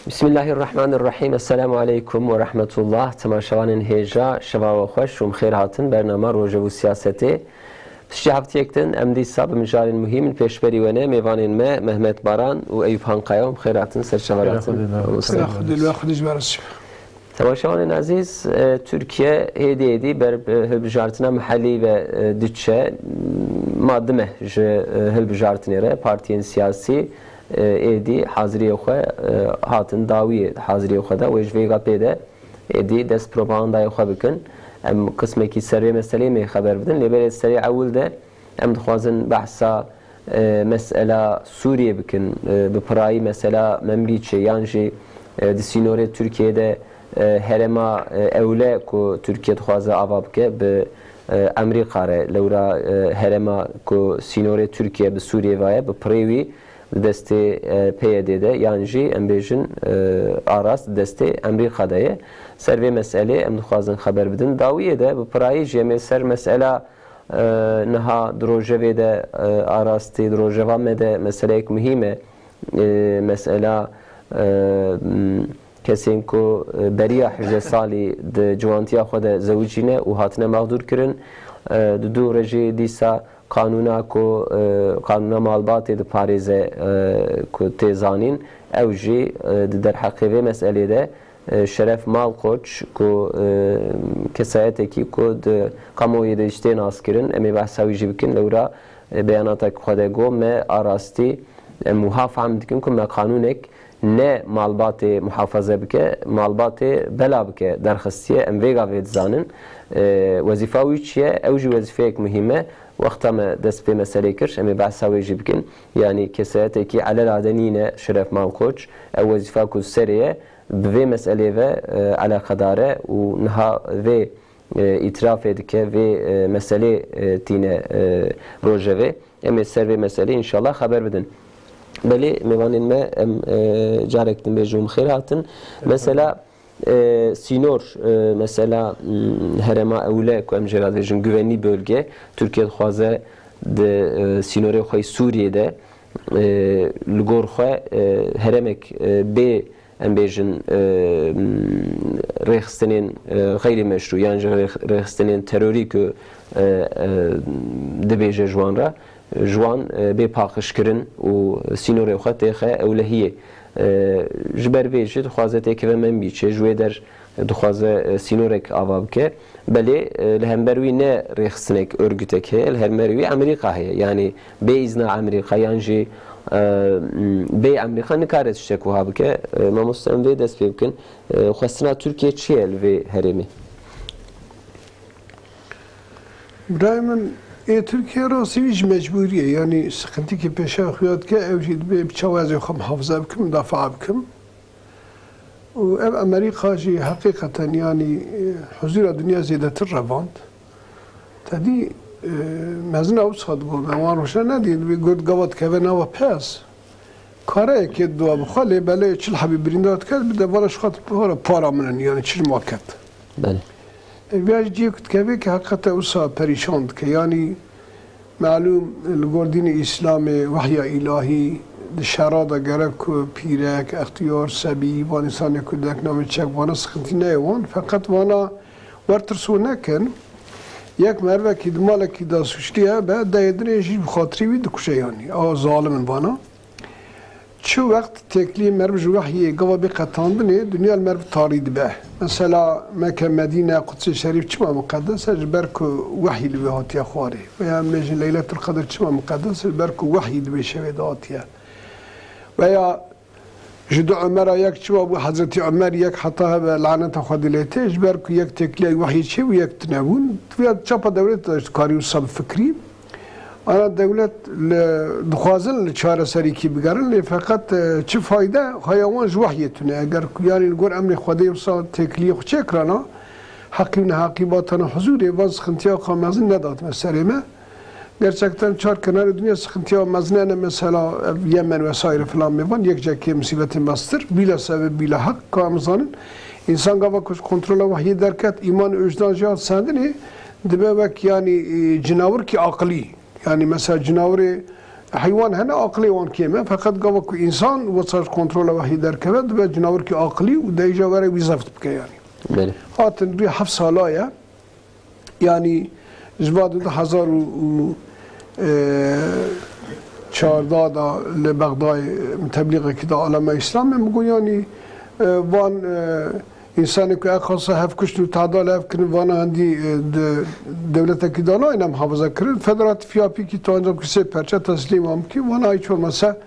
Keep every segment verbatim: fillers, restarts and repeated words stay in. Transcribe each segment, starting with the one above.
Bismillahirrahmanirrahim. Esselamu aleykum ve rahmetullah. Temaşevanên hêja, şeva we xweş û bi xêr hatin bernama Rojev û Siyasetê. Piştî heftiyek din em dîsa bi mijarên muhîm li pêşberî we ne, mêvanên me Mehmet Baran û Eyûp Hankaya, hûn bi xêr hatin ser şeva Xêra hatin. Xwedê, Û Xwedê. Xwedê, Xwedê ji we re. Temaşevanên ezîz, e, Tirkiye hêdî hêdî ber bi hilbijartina mihellî ve, e, diçe. Ma du meh ji, e, hilbijartinê re partiyên siyasî, e, êdî haziriyê xwe, e, hatin dawiyê haziriyê xwe de. Wê ji vê pê de êdî dest propagandayê xwe bikin. Em qismekî ser vê meseleyê mê xeber bidin. Lê belê serê ewil de em dixwazin behsa, e, mesela Sûriyê bikin, e, bi pirayî mesela Menbîçê yan jî, e, di sînorê Tirkiyê de, e, herêma, e, ewle ku Tirkiye dixwaze ava bike bi, e, Amerîka re. Lewra, e, herêma ku sînorê Tirkiye bi Sûriyê ve ye, bi pirê wî di destê, e, P Y D de yan jî em bêjin, e, Aras di destê Amerîka de ye. Ser vê meselê em dixwazin xeber bidin. Dawiyê de bi pirayî jî em ê ser mesela, e, niha di rojevê de, e, arastî, di rojeva me de meseleyek muhîm e. E, mesela, e, m, kesên ku, e, beriya hejdeh salî di ciwantiya xwe de zewicîne û hatine mexdûr kirin, e, di dû re jî dîsa qanûna ku, e, qanûna malbatê diparêze, e, ku tê zanîn, ew jî, e, di derheqê vê meselê de, e, Şeref Malkoç ku, e, kesayetekî ku di kamuoyê de jî tê naskirin, em ê behsa wî jî bikin, lewra, e, beyanatek xwe de got, me arastî, em wiha fehm dikin ku me qanûnek ne malbatê muhafaze bike, malbatê bela bike derxistiye, em vê gavê dizanin. E, wezîfa wî çi ye? Ew jî wezîfeyek muhîm e. Wexta me dest pê meselê kir, em ê behsa wê jî bikin. Yanî kesayetekî elelade nîne Şeref Malkoç. Ew wezîfa ku serê ye, bi vê meselê ve, e, eleqedar e û niha vê, e, îtirafê dike, vê, e, meselê, e, tîne, e, rojevê. Em ê ser vê meselê înşallah xeber bidin. Belê mêvanên me, em, e, carek din bêjin xêr hatin. Mesela, e, sînor, e, mesela, m, herêma ewle ku em jê re dibêjin güvenli bölge, Tirkiye dixwaze di, e, sînorê xwe yê Sûriyê de, e, li gor xwe, e, herêmek, e, bê, em bêjin, e, rêxistinên, e, xeyrî meşrû yan jî rêx-, rêxistinên terorî ku, e, e, dibêje ji wan re, ji wan, e, bê paqijkirin û sînorê xwe têxe ewlehiyê. E, ji ber vê jî dixwaze têkeve Menbîçê, ji wê der dixwaze, e, sînorek ava bike. Belê, e, li hember wî ne rêxistinek, örgütek heye, li hember wî Amerîka heye. Yanî bê îzna Amerîka yan jî, e, m, bê Amerîka nikare tiştek wiha bike. E, mamoste, em vê dest pê bikin. E, xwestina Tirkiye çi ye li vê herêmê? Birayê min, ê Tirkiye rastî wî ji mecbûrî ye. Yanî siqintikî pêşiya xwe ya dike, ew jî dibê bi çawa ez ê xwe muhafaza bikim, mudafaa bikim. Û ev Amerîka jî heqîqeten, yanî, e, huzûra dinya zêdetir revand. Te dî, e, mezina wisa dibû, me wan rojane nedî, dibê got gava dikeve nava pez. Kare yekê dua bi xwe, lê belê çil hebî birîndar dike, bi devara ji xwe para, para min in, yanî çi ji ma ket. Belê. E, viya jî cihê ku dikeve ki heqete wisa perîşan dike. Yanî, melûm, li gor dînê Îslamê, wehya îlahî, di şera de gerek ku pîrek, extiyar, sebî, van însanê ku dek namê çek vana siqintî neyê wan. Feqet vana wer tirso nekin, yek merivekî di malekî de sûclî hebe, dehê dinê jî bi xatirî wî dikuje yanî. Ew zalim in vana. Çi wext têkiliyê meriv ji wehyê gava bê qetandinê, dinya li meriv tarî dibe. Mesela Meke, Medîne, Qudsê Şerîf çima miqedes e? Ji ber ku wehyî li wê hatiye xwarê. Veya em bêjin Leyletul Qedr çima miqedes e? Ji ber ku wehyî di wê şevê de hatiye. Veya ji du Omera yek çima bû Hezretî Omer yek heta hebe laneta Xwedê lê tê? Ji ber ku yek têkiliya wehyê çê bû, yek tune bûn. Viya çapa dewlet de dikarî wisa bifikirî. Ana dewlet li, dixwazin li çareserîkî bigerin, lê feqet, e, çi fayde? Haya wan ji wehyê tune. Eger ku yanî li gor emrê Xwedê wisa têkiliyê xwe çêkirana, heqî û neheqî batana huzûrê, van siqintiya ka mezin nedatime serê me. Gerçekten çar kenarê dinya siqintiya mezine ne, mesela ev Yemen vesaire filan mêvan, yek cekê musîbetê mestir, bîla sebeb, bîla heq, ka em zanin. Însan gava ku ji kontrola wehyê derket, îman û wijdan jî hat sendinê, dibe wek, yanî, e, cinawirkî aqilî. Yanî mesela cinawirê, heywan hene, aqilê wan kêm e. Feqet gava ku însan wisa ji kontrola wehî derkeve, dibe cinawerkî aqilî û de îja were wî zeft bike yanî. Belê. Hatin rî heft sala ye. Yanî ji va du hezar û, û, e, çardeh de li Bexdayê min teblîxekî da alema Îslamê, min got yanî, e, van, e, Însanê ku eqasa hevkuştin û tehda li hev kirin, vana hindî, e, di dewletekî de nayêne muhafaza kirin. Federatîf yapîkî tu ancak ku sê perçe teslîm wan bikî, vana hiç olmasa,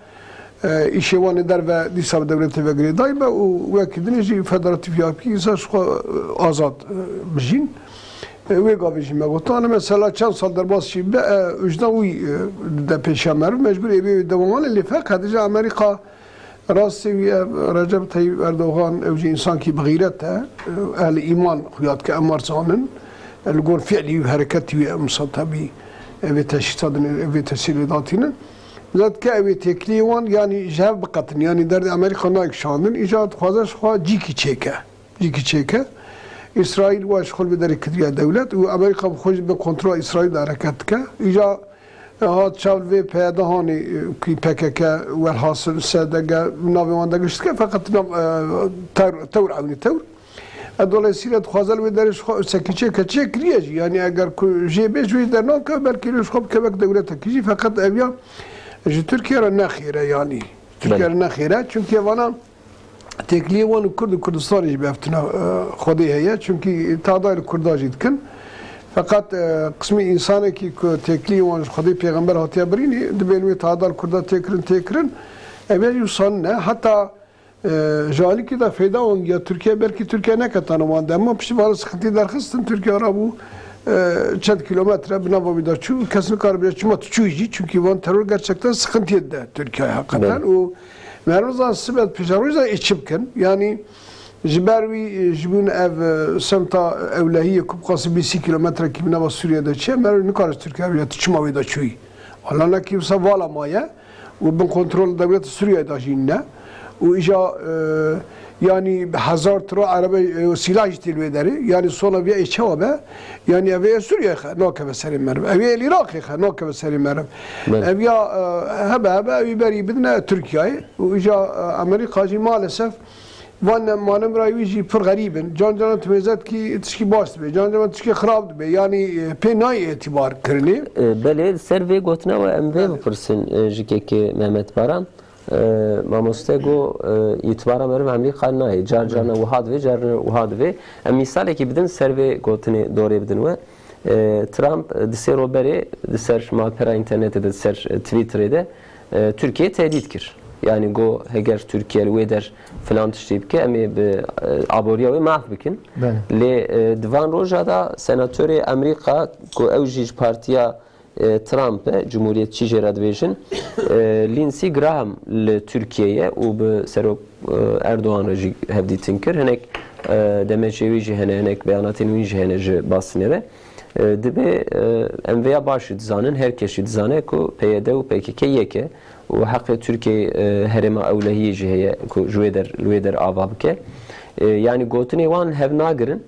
e, îşê wan ê derve dîsa bi dewletê ve girêdayî be û wekî dinê jî federatîf yapîkî însan ji xwe, e, azad, e, bijîn. E, wê gavê jî me got. Ana mesela çend sal derbas jî be, e, ujna wî, e, de pêşiya meriv mecbûr ê bê wê dewaman e, lê feqet ji Amerîka Rastî wî ev Recep Tayyip Erdogan, ew jî însankî bi xîret e, ehlî îman xuya dike, em were zanin. Li gor fiilî wî, hereketî wî em wisa tebî, ev ê teşhîsa dinê, ev ê tesîrê datînin. Zat ke ew ê têkiliyê wan, yanî ji hev biqetin, yanî derdê Amerîka nayê kişandin, îcar dixwaze ji xwe cîkî çêke. Cîkî çêke. Îsraîl wa ji xwe li vê derê kiriye dewlet û Amerîka bi xwe jî bi kontrola Îsraîl de hereket dike. Îcar E, hat çav vê P Y D hanê, e, ku P K K, welhasil S D G, navê wan de gişt dike, feqet nav, e, tewr, tewr ewnî tewr. E, dolayısıyla dixwaze li wê derê ji xwe sekî çê keçê kiriye jî. Yanî eger ku jê bê ji wê dernake, belkî li ji xwe bike wek dewletekî jî, feqet ev ya ji Tirkiye re nexêre yanî. Tirkiye Belê. re nexêre. Çünkü vana Têkiliyê wan û Kurd û Kurdistanê jî bi ev tune, e, xwedê heye. Çunkî tahda li Kurda jî dikin. Feqet, e, qismê însanekî ku têkiliyê wan ji xwedê pêxember hatiye birînê, dibê li wê tahda li Kurda tê kirin, tê kirin. Ev ya jî wisa nîne. Heta, e, ji alîkî de feyda wan giya Tirkiye, belkî Tirkiye neketane wan dem. Ma piştî vana sixintî derxistin, Tirkiye rabû, e, çend kîlometre bi nava wî de çû. Kes nikare bêje çima tu çûyî jî. Çunkî wan teror gerçekten sixintiyê dide Tirkiye heqeten. Belê. Û Meriv zan sibe pêşerojê de ê çi bikin? Yanî ji ber wî, e, ji bûn ev, e, semta ewlehiyê ku bi qasî bîst kilometrekî bi nava Sûriyê de çi ye, meriv nikare ji Tirkiye bêje tu çima wê de çûyî. Alanekî wisa vala maye û bin kontrol dewleta Sûriyeyê de jî nîne. Û îja, e, yanî bi hezar tira erebe, e, sîlah jî tê li wê derê. Yanî sona viya ê çawa be? Yanî ev ê Sûriyeyê xe nakeve serê meriv. Ev ê li Iraqê xe nakeve serê meriv. Belê. Ev ya, e, hebe hebe ew ê berî bidine Tirkiyeyê. Û îja, e, Amerîka jî maalesef van manevra wî jî pir xerîb in. Can canan tu mêze dikî tişkî baş dibe. Can canan tişkî xirab dibe. Yanî, e, pê nayê îtibar kirinê. E, belê, li ser vê gotina we em vê Belê. bipirsin, e, ji kekê Mehmet Baran. E, mamoste got, e, îtibara meriv Amerîka nayê. Car carna wiha divê, carna wiha divê. Em mîsalekî bidin, ser vê gotinê dorê bidin we. E, Trump, e, di sê roj berê di ser malpera înternetê de, di ser, e, Twitterê de, e, Tirkiyeyê tehdît kir. Yanî got, heger Tirkiye li wê der filan tiştê bike, em ê bi, e, aboriya wê mahv bikin. Belê. Lê, e, di van roja de senatorê Amerîka ku ew jî ji partiya e, Trump e, cumhuriyetçî jê re dibêjin. E, Lindsey Graham li Tirkiye ye û bi Serok, e, Erdogan re jî hevdîtin kir. Hinek, e, demecê wî jî hene, hinek beyanatên wî jî hene ji Bastinê re. E, dibê, e, em vêya baş jî dizanin, her kes jî dizane ku P Y D û P K K yek e û heqê Tirkiye, e, herêma ewlehiyê jî heye ku ji wê der, li wê der ava bike. E, yanî gotinê wan hev nagirin.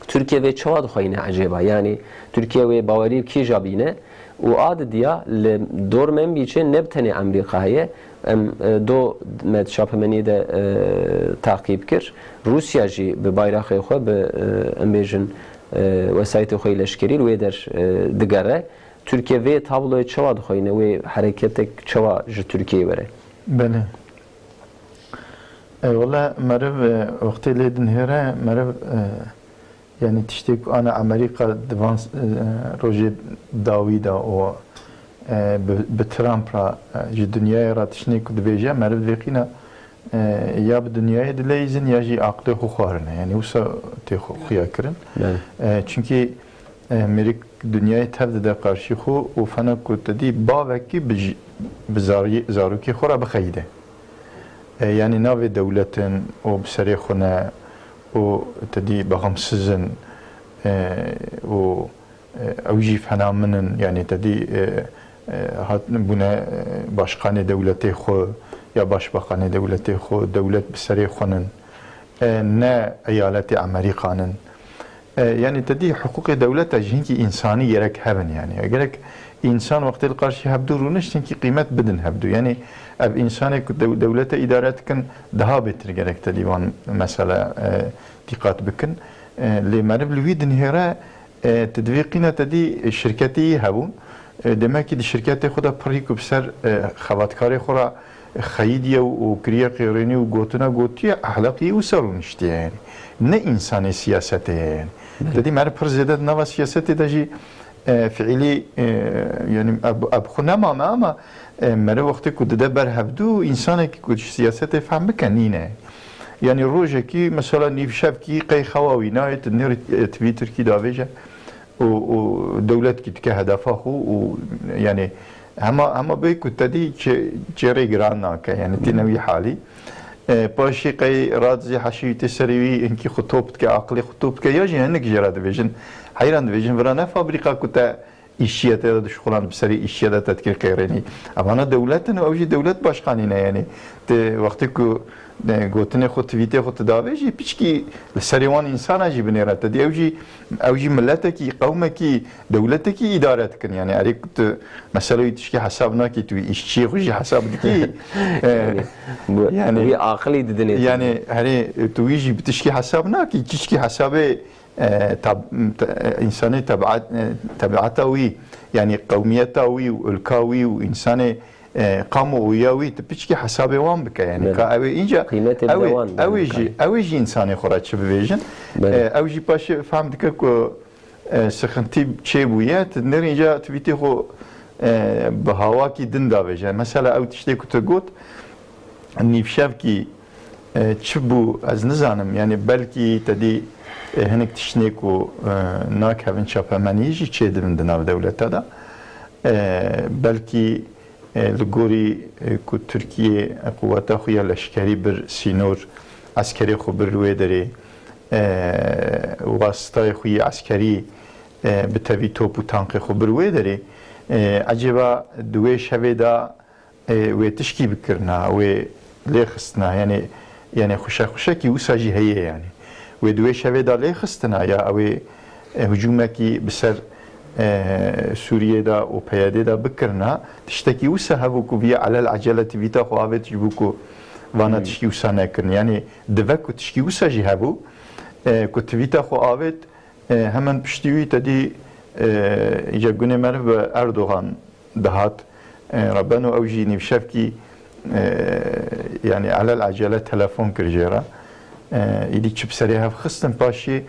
Tirkiye vê çawa dixweyne ecêba? Yanî Tirkiye wê bawerî bi kîja bîne? Û a didiya li dor Menbîçê ne bi tenê Amerîka heye. Em, e, do me di çapemeniyê de, e, taqîb kir. Rûsya jî bi bayraxê xwe, bi, e, em bêjin, e, wesayîtê xwe yê leşkerî li wê der, e, digere. Tirkiye vê tabloyê çawa dixweyne? Wê hereketek çawa ji Tirkiyeyê were? Belê. E, wele meriv, e, wextê lê dinihêre, meriv, e, yanî tiştê ku ana Amerîka di van, e, rojê dawî de û, e, bi, bi Trump re, e, ji dinyayê re tiştê ku dibêje, meriv dibêqîne, e, ya bi dinyayê dileyîzin ya jî aqilê xwe xwarine. Yanî wisa tê xwe xuya kirin. Belê. E, çunkî, e, mêrik dinyayê tev dide qarşî xwe û fena ku te dî bavekî bi j-, bi zarî-, zarokê xwe re bixeyide. E, yanî navê dewletin û bi serê xwe ne û te dî bexemsiz in, e, û, e, ew jî fena min in, yanî te dî, e, e, hat-, bûne, e, başqanê dewletê xwe ya başbakanê dewletê xwe, dewlet bi serê xwe nin, e, ne eyaletê Amerîkan in. E, yanî te dî hiqûqê dewleta jî hinkî însanî gerek hebin yanî. Gerek însan wextê li qarşî hevdû rûnişt hinkî qîmet bidin hevdû. Yanî ev însanê ku dew-, dewlete îdare dikin daha bêtir gerek te dî van mesele, e, dîqat bikin. E, lê meriv li wî dinihêre, e, tu divê qîna te dî şirketê yî hebûn. E, demekî di şirketê xwe de pirî ku bi ser, e, xebatkarê xwe re xeyidiye û, û kiriye qêrênî û gotina gotiye, ehlaqî wisa rûniştiye yanî. Ne însanê siyasetê ye yanî. Belê. Te dî meriv pir zêde di nava siyasetê de jî, e, fiîlî, e, yanî ev, ev xwe nemame ama, e, meriv wextê ku dide ber hevdû, însanekî ku ji siyasetê fehm bike nîne. Yanî rojekî mesela nîvşevkî qey xewa wî nayê, tu nêrî, e, tivî tirkî davêje. û, û dewletkî dike hedefa xwe û yanî hema, hema bê ku te dî çê-, çêrê giran nake, yanî tîne wî halî. E, paşî qey radizê heşî tê serê wî hinkî xwe top dike, aqilê xwe top dike, ya jî hinek jê re dibêjin, heyran dibêjin, vira ne fabrîka ku te îşçiye te de dişuxulan bi serê îşçiye de te dikir qêrênî. Evana dewlet in û ew jî dewlet başqanî ne, yanî. Ti wextê ku, e, gotinê xwe, twîtê xwe tu davêjî, piçkî li serê wan însana jî binêre te dî. Ew jî, ew jî miletekî, qewmekî, dewletekî îdare dikin. Yanî erê ku tu mesela wî tişkî hesab nakî, tu wî îşçiyê xwe jî hesab dikî. E, Yanî, bu, yanî, wî aqilî didinê te. Yanî herê tu wî jî bi tişkî hesab nakî, çiçkî hesabê, e, tab-, te-, e, însanê tebiat-, e, tebiata wî, yanî qewmiyeta wî û ilka wî û însanê, e, qam û oya wî, tu piçkî hesabê wan bike, yanî Belê. Ka ew ê înca Qîmetê ew bide ê, wan, ew ê yanî jî, ka. Ew ê jî însanê xwe re çi bibêjin. Belê. E, ew jî paşê fehm dike ku, e, sixintî çêbûye, tu nirînca twîtê xwe, e, bi hawakî din davêje. Mesela ew tiştê ku tu got, nîvşevkî, e, çi bû ez nizanim, yanî belkî te dî, e, hinek tiştnê ku, e, nakevin çapemeniyê jî çêdibin di nav dewleta de. E, belkî, e, li gorî, e, ku Tirkiye quweta xwe ya leşkerî bir sînor, eskerê xwe bir wê derê, e, wasitayê xwe yê eskerî, e, bi tevî top û tankê xwe bir wê derê, e, ecêba di wê şevê de e, wê tişkî bikirina, wê lê xistina, yanî, yanî xuşe-, xuşekî wisa jî heye yanî. Wê di wê şevê de lê xistina ya ew ê, e, hicûmekî bi ser, e, Sûriyê de û P Y D'ê de bikirina, tiştekî wisa hebû ku viya elel ecele twîta xwe avêt ji bo ku vana Hmm. tişkî wisa nekirin. Yanî dive ku tişkî wisa jî hebû, e, ku twîta xwe avêt, E, hemen piştî wî te dî, e, îca gunê meriv bi Erdogan dihat, e, re beno, ew jî nîvşevkî, e, yanî elel ecele telefon kir jê re. E, îdî çi bi serê hev xistin paşî,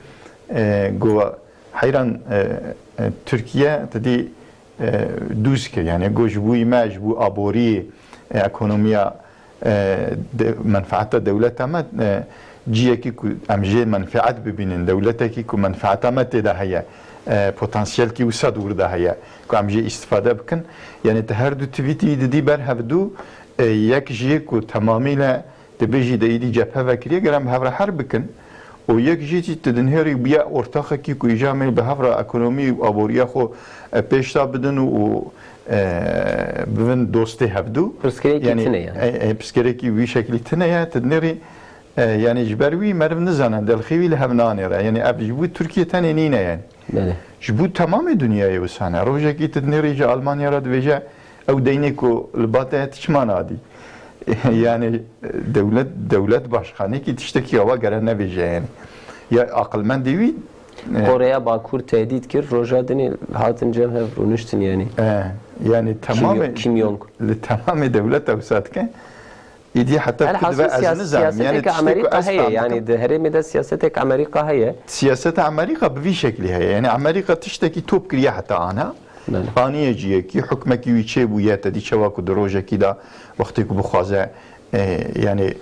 e, got, heyran, e, e, Tirkiye te dî e, dûz kir. Yanî got, ji bo me, ji bo aboriyê, e, ekonomiya, e, de-, menfeeta dewleta me, e, ciyekî ku em jê menfeet bibînin, dewletekî ku menfeeta me tê de heye, e, potansiyelkî wisa di wir de heye, ku em jê îstifade bikin. Yanî tu her du twîtî didî ber hevdû, e, yek jê ku temamîle Dibêjî de êdî cephe vekiriye, ger em bi hev re her bikin û yek jê jî tu dinihêrî bûye ortaxekî ku îja em ê bi hev re ekonomî û aboriya xwe, e, pêş de bidin û, e, bibin dostê hevdû. Pirsgirêkî Yanî, tune ye. e, e, pirsgirêkî wî şeklî tune ye, tu dinêrî, e, yanî ji ber wî meriv nizane, delxê wî li hev nanêre. Yanî ev ji bo Tirkiye tenê nîne yani. Belê. Ji bo temamê dinyayê wisa ne. Rojekî tu dinêrî ji Almanya re dibêje, ew deynê ku li ba te ye, tu çima nadî? Yani dewlet, dewlet başkanekî tiştekî awa gere nebêje yani. Ya aqilmendê wî, e, Koreya Bakur tehdît kir, roja dinê hatin cem hev rûniştin yani. E, yani Kim Yo-, temamê, Kim Jong. Li temamê dewleta wisa dike. Îdî heta ku Elhasil dibe ez siya-, nizanim. Yani siyaseteke tiştê ku Amerîka ez heye, fam yani dikim. Di herêmê de siyaseteke Amerîka heye. Siyaseta Amerîka bi vî şeklî heye. Yani Amerîka tiştekî top kiriye heta ana. Belê. Aniye ciyekî, hukmekî wî çêbûye, te dî çawa ku di rojekî de wextê ku bixwaze, e, yani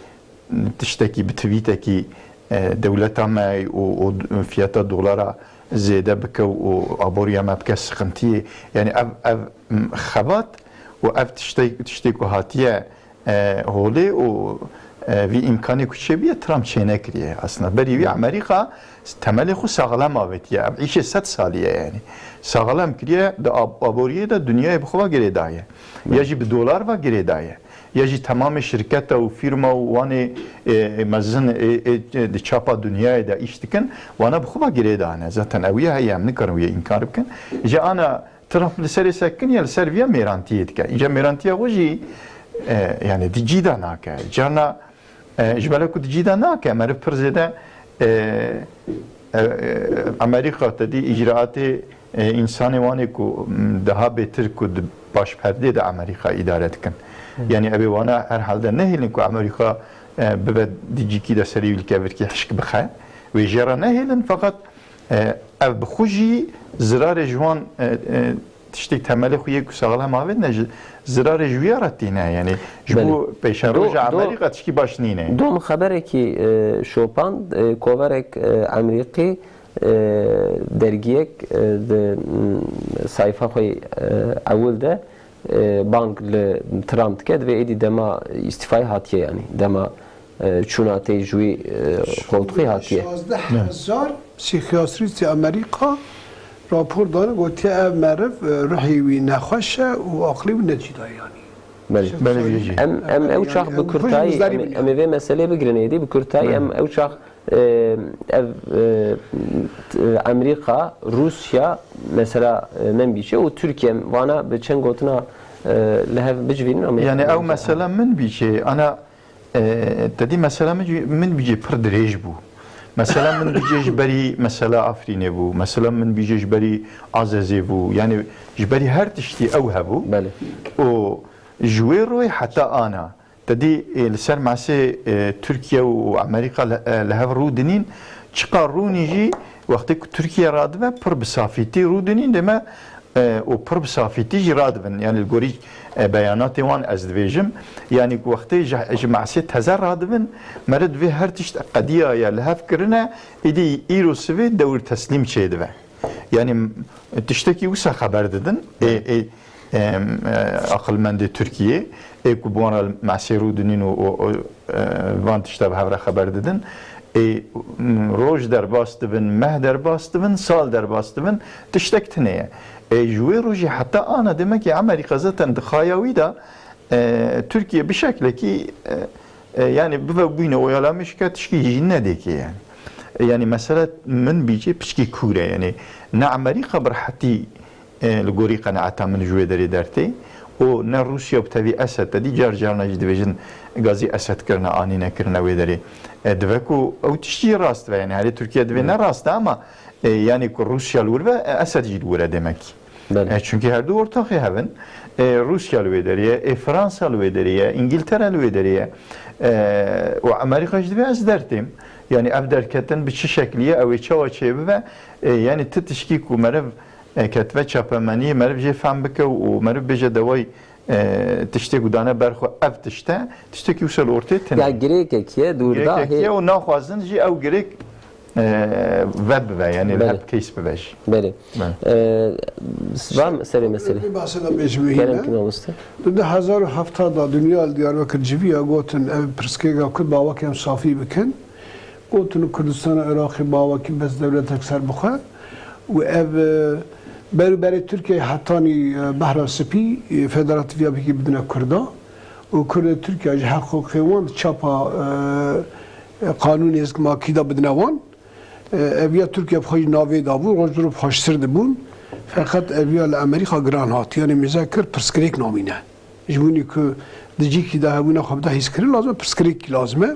tiştekî bi twîtekî, e, dewleta me û, û fiyata dolara zêde bike û aboriya me bike sıkıntiyê. Yani ev, ev, m, xebat û ev tişte-, tiştê ku hatiye e, holê û, e, vî îmkanê ku çêbûye, Trump çênekiriye. Aslında berî wî Amerîka temelê xwe saxlem avêtiye. Ev îşê sed salî ye yani. Saxlem kiriye, di ab-, aboriyê de dinyayê bi xwe ve girêdaye. Ya jî bi dolar ve girêdaye. ya jî temamê şirketa û fîrma û wanê, e, e, mezin, e, e, e, di çapa dinyayê de îş dikin, wana bi xwe ve girê dane. Zaten ew ya heye, em nikarin wê înkar bikin. Ji ana Trump li serê sekin ya li ser viya mêrantiyê dike. Îca mêrantiya xwe jî, e, yani di cî de nake. Carna, e, ji bela ku di cî de nake, meriv pir zêde, e, e, e, Amerîka te dî îcraatê, e, însanê wan ê ku, m, daha bêtir ku di paşperdê de Amerîka îdare dikin. Yani ew ê wana herhalde nehêlin ku Amerîka, e, bibe di cîkî de serî wî li kevirkî hişk bixe. Wê jê re nehêlin, feqet, e, ev bi xwe jî zirarê ji wan, e, e, tiştê temelê xwe yê ku saxlem avêtine, ji, zirarê ji wî ya re tîne. Yani ji Belê. bo pêşeroja Do- do- Amerîka tişkî baş nîne. Dom xeberekî, e, şopand, e, koverek, e, Amerîkî, e, dergiyek, e, di, m, sayfa xwe, e, ewil de, e, bang li Trump dike, divê êdî dema îstîfayê hatiye, yani dema, e, çûna tê ji wî, e, qoltixî hatiye. Şazdeh hezar psîkiyatrîstê Amerîka rapor dane, gotiye ev meriv, e, ruhê wî nexweş e û aqilê wî ne cî de ye, yani. Belê. Belê, belê. Em, em Yani, ew çax yani, bi em kurtayî, hûn em, em ê vê meselê bigirin êdî, bi kurtayî Belê. em ew çax, e, ev, e, t-, Amerîka, Rûsya, mesela, e, min bîçe û Tirkiye, em vana bi çend gotina, e, li hev bicivînin, em ê Yani ew mesela min bîçe, ana, e, te dî mesela min, min bîçe pir dirêj bû. Mesela min bîçe ji berî mesela Afrînê bû. Mesela min bîçe ji berî Azezê bû. Yani ji berî her tiştî ew hebû. Belê. Û ji wê royê heta ana. Te dî, e, li ser masê, e, Tirkiye û Amerîka li, e, li hev rû dinîn, çiqa rûnî jî wextê ku Tirkiye radibe, pir bi safîtî rû dinîn, deme, e, û pir bi safîtî jî radibin. Yani li gorî, e, beyanatê wan ez dibêjim, yani ku wextê ji, ji masê teze radibin, meriv divê her tişt qediya ya li hev kirine, êdî îro sivê dewr teslîm çêdibe. Yani, m-, tiştekî wisa xeber didin. Ê, ê, em, e, aqilmendê Tirkiyê, ê ku bi wan re masê rû dinîn û, û, û, e, van tişta bi hev re xeber didin. Ê, m, roj derbas dibin, meh derbas dibin, sal derbas dibin, tiştek tune ye. Ê, ji wê rojê heta ana demek ki Amerîka zaten di xaya wî de, e, Tirkiye bi şeklekî, e, E, yani bive bûyne Oyal Ameşîka tişkî jî nedêke yani. E, yani mesela min bîcê piçkî kûr e yani. Ne Amerîka bi rehetî, e, li gorî qenaeta min ji wê derê dertê û ne Rûsya bi tevî Esed, te dî car carna jî dibêjin gazî Esed kirine, anîne kirine wê derê. E, dive ku ew tiştî rast be yani. Herê Tirkiye divê ne rast e ama, e, yani ku Rûsya li wir be, e, Esed jî li wir e demek. Belê. E, çünkü her du ortaxê hev in. E, Rûsya li wê derê ye, e, Fransa li wê derê ye, Îngiltere li wê derê ye. E, û Amerîka jî divê ez dertêm. Yani ev derketin bi çi şeklî ye, ew ê çawa çêbibe? E, yani ti tişkî ku meriv, e, ketibe çapemeniyê, meriv jê fehm bike û meriv bêje deway, e, tiştê ku dane ber xwe ev tişt e, tiştekî wisa li ortê tune. Ya girêkek ye, dûr da Girêkek hê- ye û naxwazin jî ew girêk, e, vedibe, yani li Belê. hev keys bibe jî. Belê. Belê. E, s-, va serê meselê. Bir bahsede bêjim Kerem hîne. Kim olmuştu? Di du hezar û hevdeh de dinya li Diyarbekir civiya gotin ev pirsgirêka Kurd bi awakî em safî bikin. Gotin Kurdistana Iraqê bi awakî bes dewletek ser bixwe. Û ev, e, berûberê Tirkiyeyê hetanî, e, Behra Spî, e, federativiya bikî bidine Kurda. Û Kurd û Tirkiye ji heqûqê wan çapa, e, e, qanûnê zikmakî de bidine wan. E, eviya Tirkiye bi xwe jî navê dabû, roj bi roj xweştir dibûn. Feqet eviya li Amerîka giran hat. Yanî mêze kir pirsgirêk namîne. Ji bo ku di cîkî de hebûna xwe bide hîskirin lazim e, pirsgirêkî lazim e.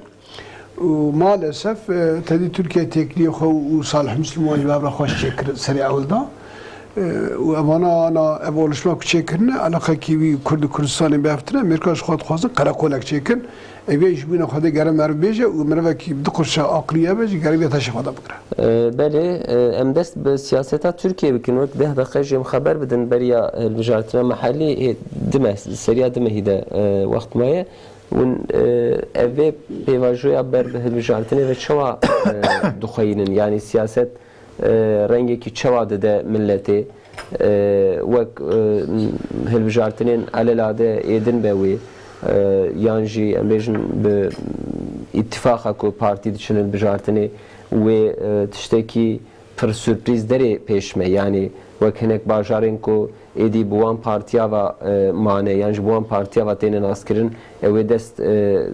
Û maalesef, e, tedî Tirkiye têkiliyê xwe û Salih Misliman jî bi hev re xweş çêkir serê ewil da. E, û evana ana ev olişma ku çêkirine, eleqekî wî Kurd û Kurdistanê bi hev tine, Amerîka ji xwe dixwazin qereqolek çêkin. Ev yê ji bûna xwe dê gere meriv bêje û mirevekî bi du qurşa aqilî hebe jî gere vê teşê xwe de bigire. E, belê, e, em dest bi siyaseta Tirkiye bikin. Wek deh deqe jî em xeber bidin beriya hilbijartina mehellî, hê, dime, seriya dimehî de, e, wext maye. Hûn, e, ev vê pêvajoya ber bi hilbijartinê ve çawa, e, dixweyînin? Yanî siyaset, e, rengekî çawa dide miletê? E, wek, e, hilbijartinên alelade êdin be wê, e, yan jî em bêjin bi îtifaqa ku partî diçin hilbijartinê wê, e, tiştekî pir surprîz derê pêş me. Yanî wek hinek bajarên ku êdî bi wan partiya ve, e, mane, yan ji bi wan partiya ve têne naskirin, ew ê dest, e,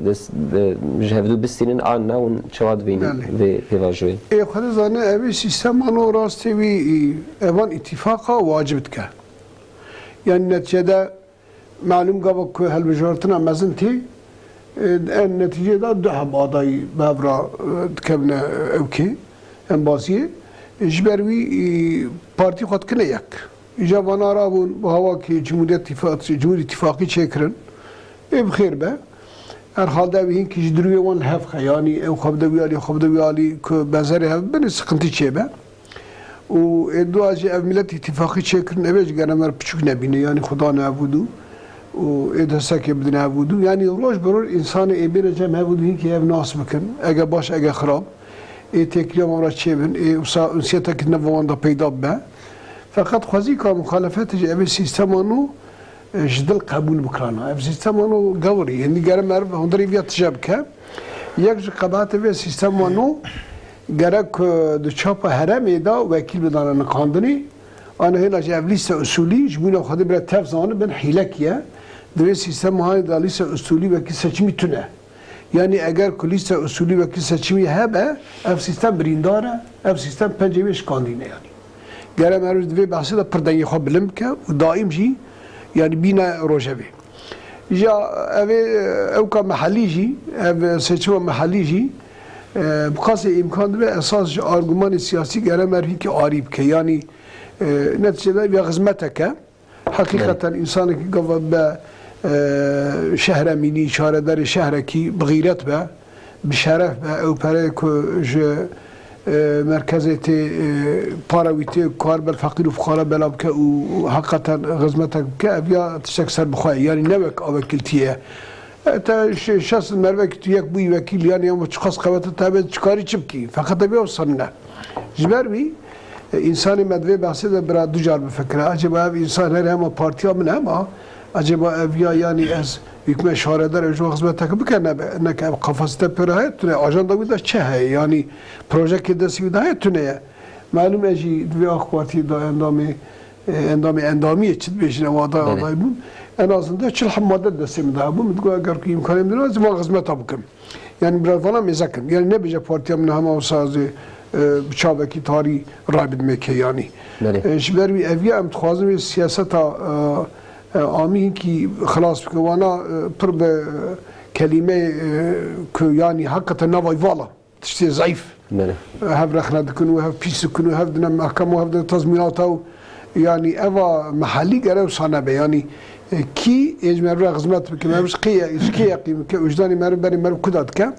dest, e, ji hevdû bistînin an ne, hûn çawa dibînin Belê. vê pêvajoyê? Ê xwe dizane, ev ê sîstema nû rastê wî, e, evan îtîfaqa wacib dike. Yanî neticede malûm gava ku hilbijartina mezin tê, e, en netîcê de du heb adayî bi hev re, e, dikevine ewkê, embaziyê. Ji ber wî, e, partî xwe dikine yek. Îja vana rabûn, bi hawakî Cumhuriyet Tifaq-, Cumhur Îttifaqî çêkirin. Ê bi xêr be. Herhalde ew hinkî ji dirûyê wan li hev xe. Yanî ew xwe bide wî alî, xwe bide wî alî ku benzerê hev bin, sıkıntı çêbe. Û ê dua jî ev Millet Îttifaqî çêkirin, ev ê ji gere me re piçûk nebîne. Yanî Xuda ne hevûdû û ê destekê bidin hevûdû. Yanî roj bi roj însanê ê bêne cem hevûdû hinkî ev nas bikin. Ege baş, ege xirab. Ê têkiliya wan re çêbin. Ê wisa unsiyeteke nava wan de peyda bibe. Feqet xwezîka muxalefetê jî ev ê sîstema nû, e, ji dil qebûl bikirana. Ev sîstema nû gewirî. Hindî gere meriv hundirê viya tije bike. Yek ji qebaetê vê sîstema nû gerek, e, di çapa herêmê de wekîl bidane niqandinê. Ana hêla jî ev lîste usulî ji bûna xwedê bire tev zanibin hîlek ye. Di vê sîstema hanê de lîste usulî wekîl seçimî tune. Yanî eger ku lîste usulî wekî seçimî hebe, ev sîstem birîndar e, ev sîstem pencê wê şikandî ne yanî. Gere meriv di vê behsê de pir dengê xwe bilind bike û daîm jî yanî bîne rojevê. Ja ev ê ewka mehellî jî, ev seçima mehellî jî, e, bi qasê îmkan dibe esas ji argumanê siyasî gere meriv hinkî arî bike. Yanî, e, netîcede ya xizmeteke, Heqîqeten Belê. Însanekî gava be, e, şehre mînî, şaredarê şehrekî bi xîret be, bi şeref be, ew pereyê ku ji, e, merkezê tê, e, para wî tê, kar ber feqîr û fuqara bela bike û heqîqeten xizmetek bike, ev ya tiştek ser bi xwe ye. Yanî ne wek avekîltî ye. E, te şe-, şeş mervekî tu yek bûyî wekîl, yanî ama çiqas qewete te be, çikarî çi bikî? Feqet ev ya wisa ne. Ji ber wî, e, însanê me di vê behsê de bira du car bifikire. Acaba ev însan herê hema partiya min e hema, acaba ev ya, yanî ez hikme şaredar, ev ji wan xizmeteke bike nebe, neke ev kapasite pê re heye tune, ajanda wî de çi heye, yanî projekê destê wî de heye tune ye. Malûm e jî di vê AK Partiyê de endamê, e, endamê endamiyê çi dibêjin ew aday Belê. aday bûn. En azından çil heb madde destê min de hebû. Min digot eger ku îmkanê min de, ez van xizmeta bikim. Yanî biraz vana mêze kin. Yanî nebêje partiya min hema wisa ez ê, e, bi çavekî tarî ray bidimê kê yanî. Belê. E, ji ber wî ev ya em dixwazin wê siyaseta, e, e, amî hinkî xilas bikin. Wana, e, pir bi kelîmeyê, e, ku yanî heqîqeten navay vala tiştê zayîf. Belê. Hev rexne dikin û hev pîs dikin û hev dine mehkema û hev dine tazmînata û yanî eva mehellî gere wisa nebe. Yanî, e, kî ê ji meriv re xizmet bike, meriv ji kê ye, ji kê yeqîn bike, wijdanê meriv berê meriv kuda dike.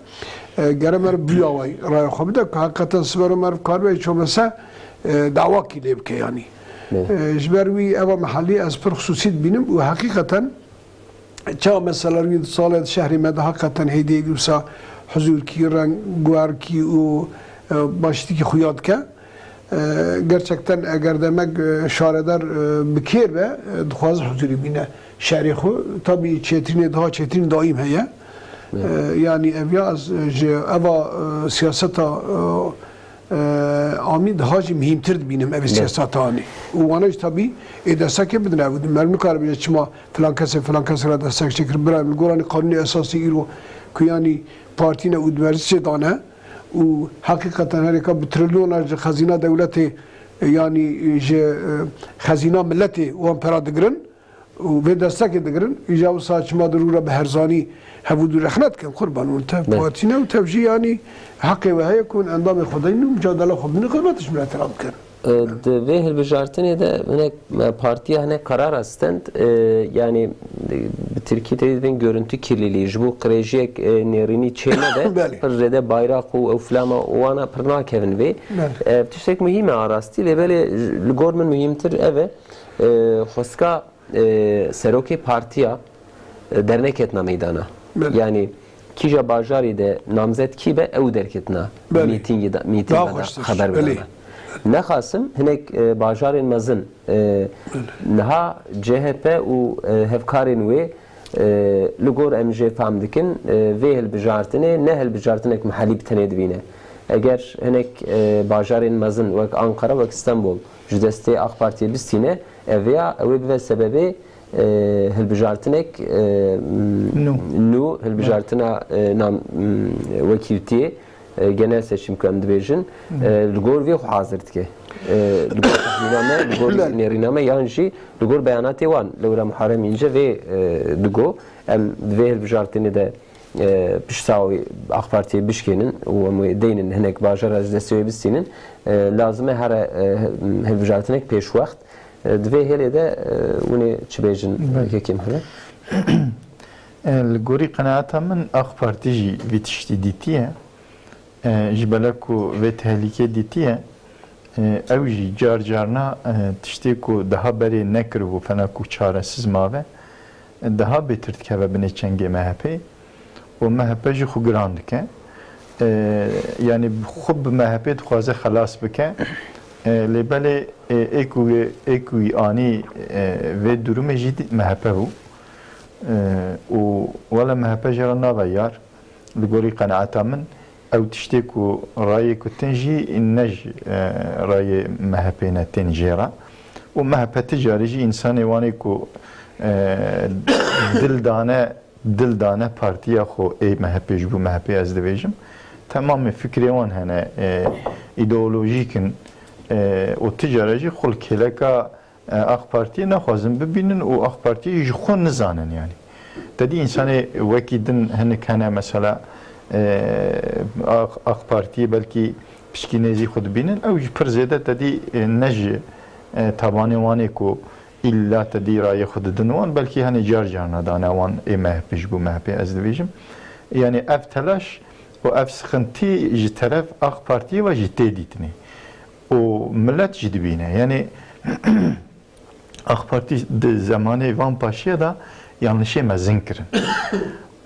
E, gere meriv bûya way raya xwe bide ku heqîqeten sibero meriv karibe çomese, e, dawakî lê bike yanî. Belê. E, ji ber wî eva mehellî ez pir xisûsî dibînim û heqîqeten Çawa mesela wî salê di şehrê me de heqeten hêdî hêdî wisa huzûrkî, reng guherkî û, e, baştîkî xuya dike. E, gerçekten eger demek, e, şaredar, e, bi kêr be, e, dixwaze huzûrî bîne şerê xwe. Tabî çêtirînê daha çêtirîn daîm heye. Evet. E, yanî ev ya ez, e, ji eva, e, siyaseta, e, e, amî daha jî muhîmtir dibînim ev Evet. siyaseta anî. Û wana jî tabî ê destekê bidin ev. Meriv nikare bêje çima filan kesê filan kesê re destek çêkir. Bira min, li goranî qanûnê esasî îro ku yanî partî ne û di meclisê de ne û heqîqeten herêka bi trilyonar ji xezîna dewletê, e, yanî, e, ji, e, xezîna miletê wan pera digirin û vê destekê digirin, îja wisa çima di rû re bi herzanî hevû dû rexne dikin? Qurban û tev Belê. partî ne û tev jî yanî heqê we heye ku hûn endamê xwe deynin û micadela xwe bidin, xizmetê ji miletê re bikin. E, di vê hilbijartinê de hinek, e, partiya hinek karara stend, e, yanî, e, bi tirkî tê dibên görüntü kirliliği, ji bo qirêjiyek, e, nêrînî çê nebe, Belê. pir zêde bayraq û ew flama wana pir nakevin vê. Belê. E, tiştek muhîm e a rastî, lê belê j-, li gor min muhîmtir ev e, e, xwestka, e, serokê partiya, e, derneketna meydana. Belê. Yanî kîja bajarê de namzet kî be, ew derketina Belê. mîtingê de, mîtinga Daha de xweştir. xeber Belê. bidana. Nexasim hinek, e, bajarên mezin, e, Belê. niha C H P û, e, hevkarên wê, e, li gor em jê fam dikin, e, vê hilbijartinê ne hilbijartinek mihellî bi tenê dibîne. Eger hinek, e, bajarên mezin wek Ankara, wek Stenbol ji destê AK Partiyê bistîne, ev ya ew ê bibe sebebê, e, hilbijartinek, e, m-, Nû. nû, hilbijartina, e, nam-, m-, wekîltiyê, e, genel seçim ku em dibêjin, e, li gor vê xwe hazir dike. E, li gor texmîna me, li gor Belê. nêrîna me yan jî li gor beyanatê wan. Lewra Muharrem Înce vê, e, digo, em di vê hilbijartinê de e, pişta wê AK Partiyê bişkênin û em wê deynin hinek bajara ji destê wê bistînin, e, lazim e here, e, hilbijartinek pêşwext. E, di vê hêlê de, e, hûn ê çi bêjin, Belê. Kekê Mihre? E, li gorî qenaeta min AK Partî jî vî tiştî dîtiye. E, ji bela ku vê tehlîkê dîtiye, e, ew jî car carna, e, tiştê ku daha berê nekiribû, fena ku çaresiz mave, e, daha bêtir dikeve binê çengê M H P û M H P jî xwe giran dike. E, yanî xwe bi M H P dixwaze xelas bike. E, lê belê, e, ê ku wê, ê ku wî anî, e, vê durumê jî dî-, M H P bû. E, û wele M H P jê re nabe yar. Li gorî qenaeta min, ew tiştê ku rayê ku tên jî ne ji, e, rayê M H P ne, tên jê re. Û M H P ti carî jî însanê wan ê ku, e, dil dane, dil dane partiya xwe ê M H P, ji bo M H P ez dibêjim. Temamê fikrê wan hene, e, îdeolojîk in, e, û ti care jî xwe li kêleka e, AK Partiyê naxwazin bibînin û AK Partiyê ji xwe nizanin, yanî. Te dî însanê wekî din hinik hene, mesela, e, AK, AK Partiyê belkî pişkî nêzî xwe dibînin, ew jî pir zêde te dî, e, ne ji, e, tabanê wan ê ku îlla te dî rayê xwe didin wan, belkî hene car carna dane wan ê M H P, ji bo M H P ez dibêjim. Yanî ev telaş û ev sixintî ji teref AK Partiyê ve jî tê dîtinê. Û milet jî dibîne. Yanî AK Partî di zemanê van paşiya de yanlişê mezin kirin.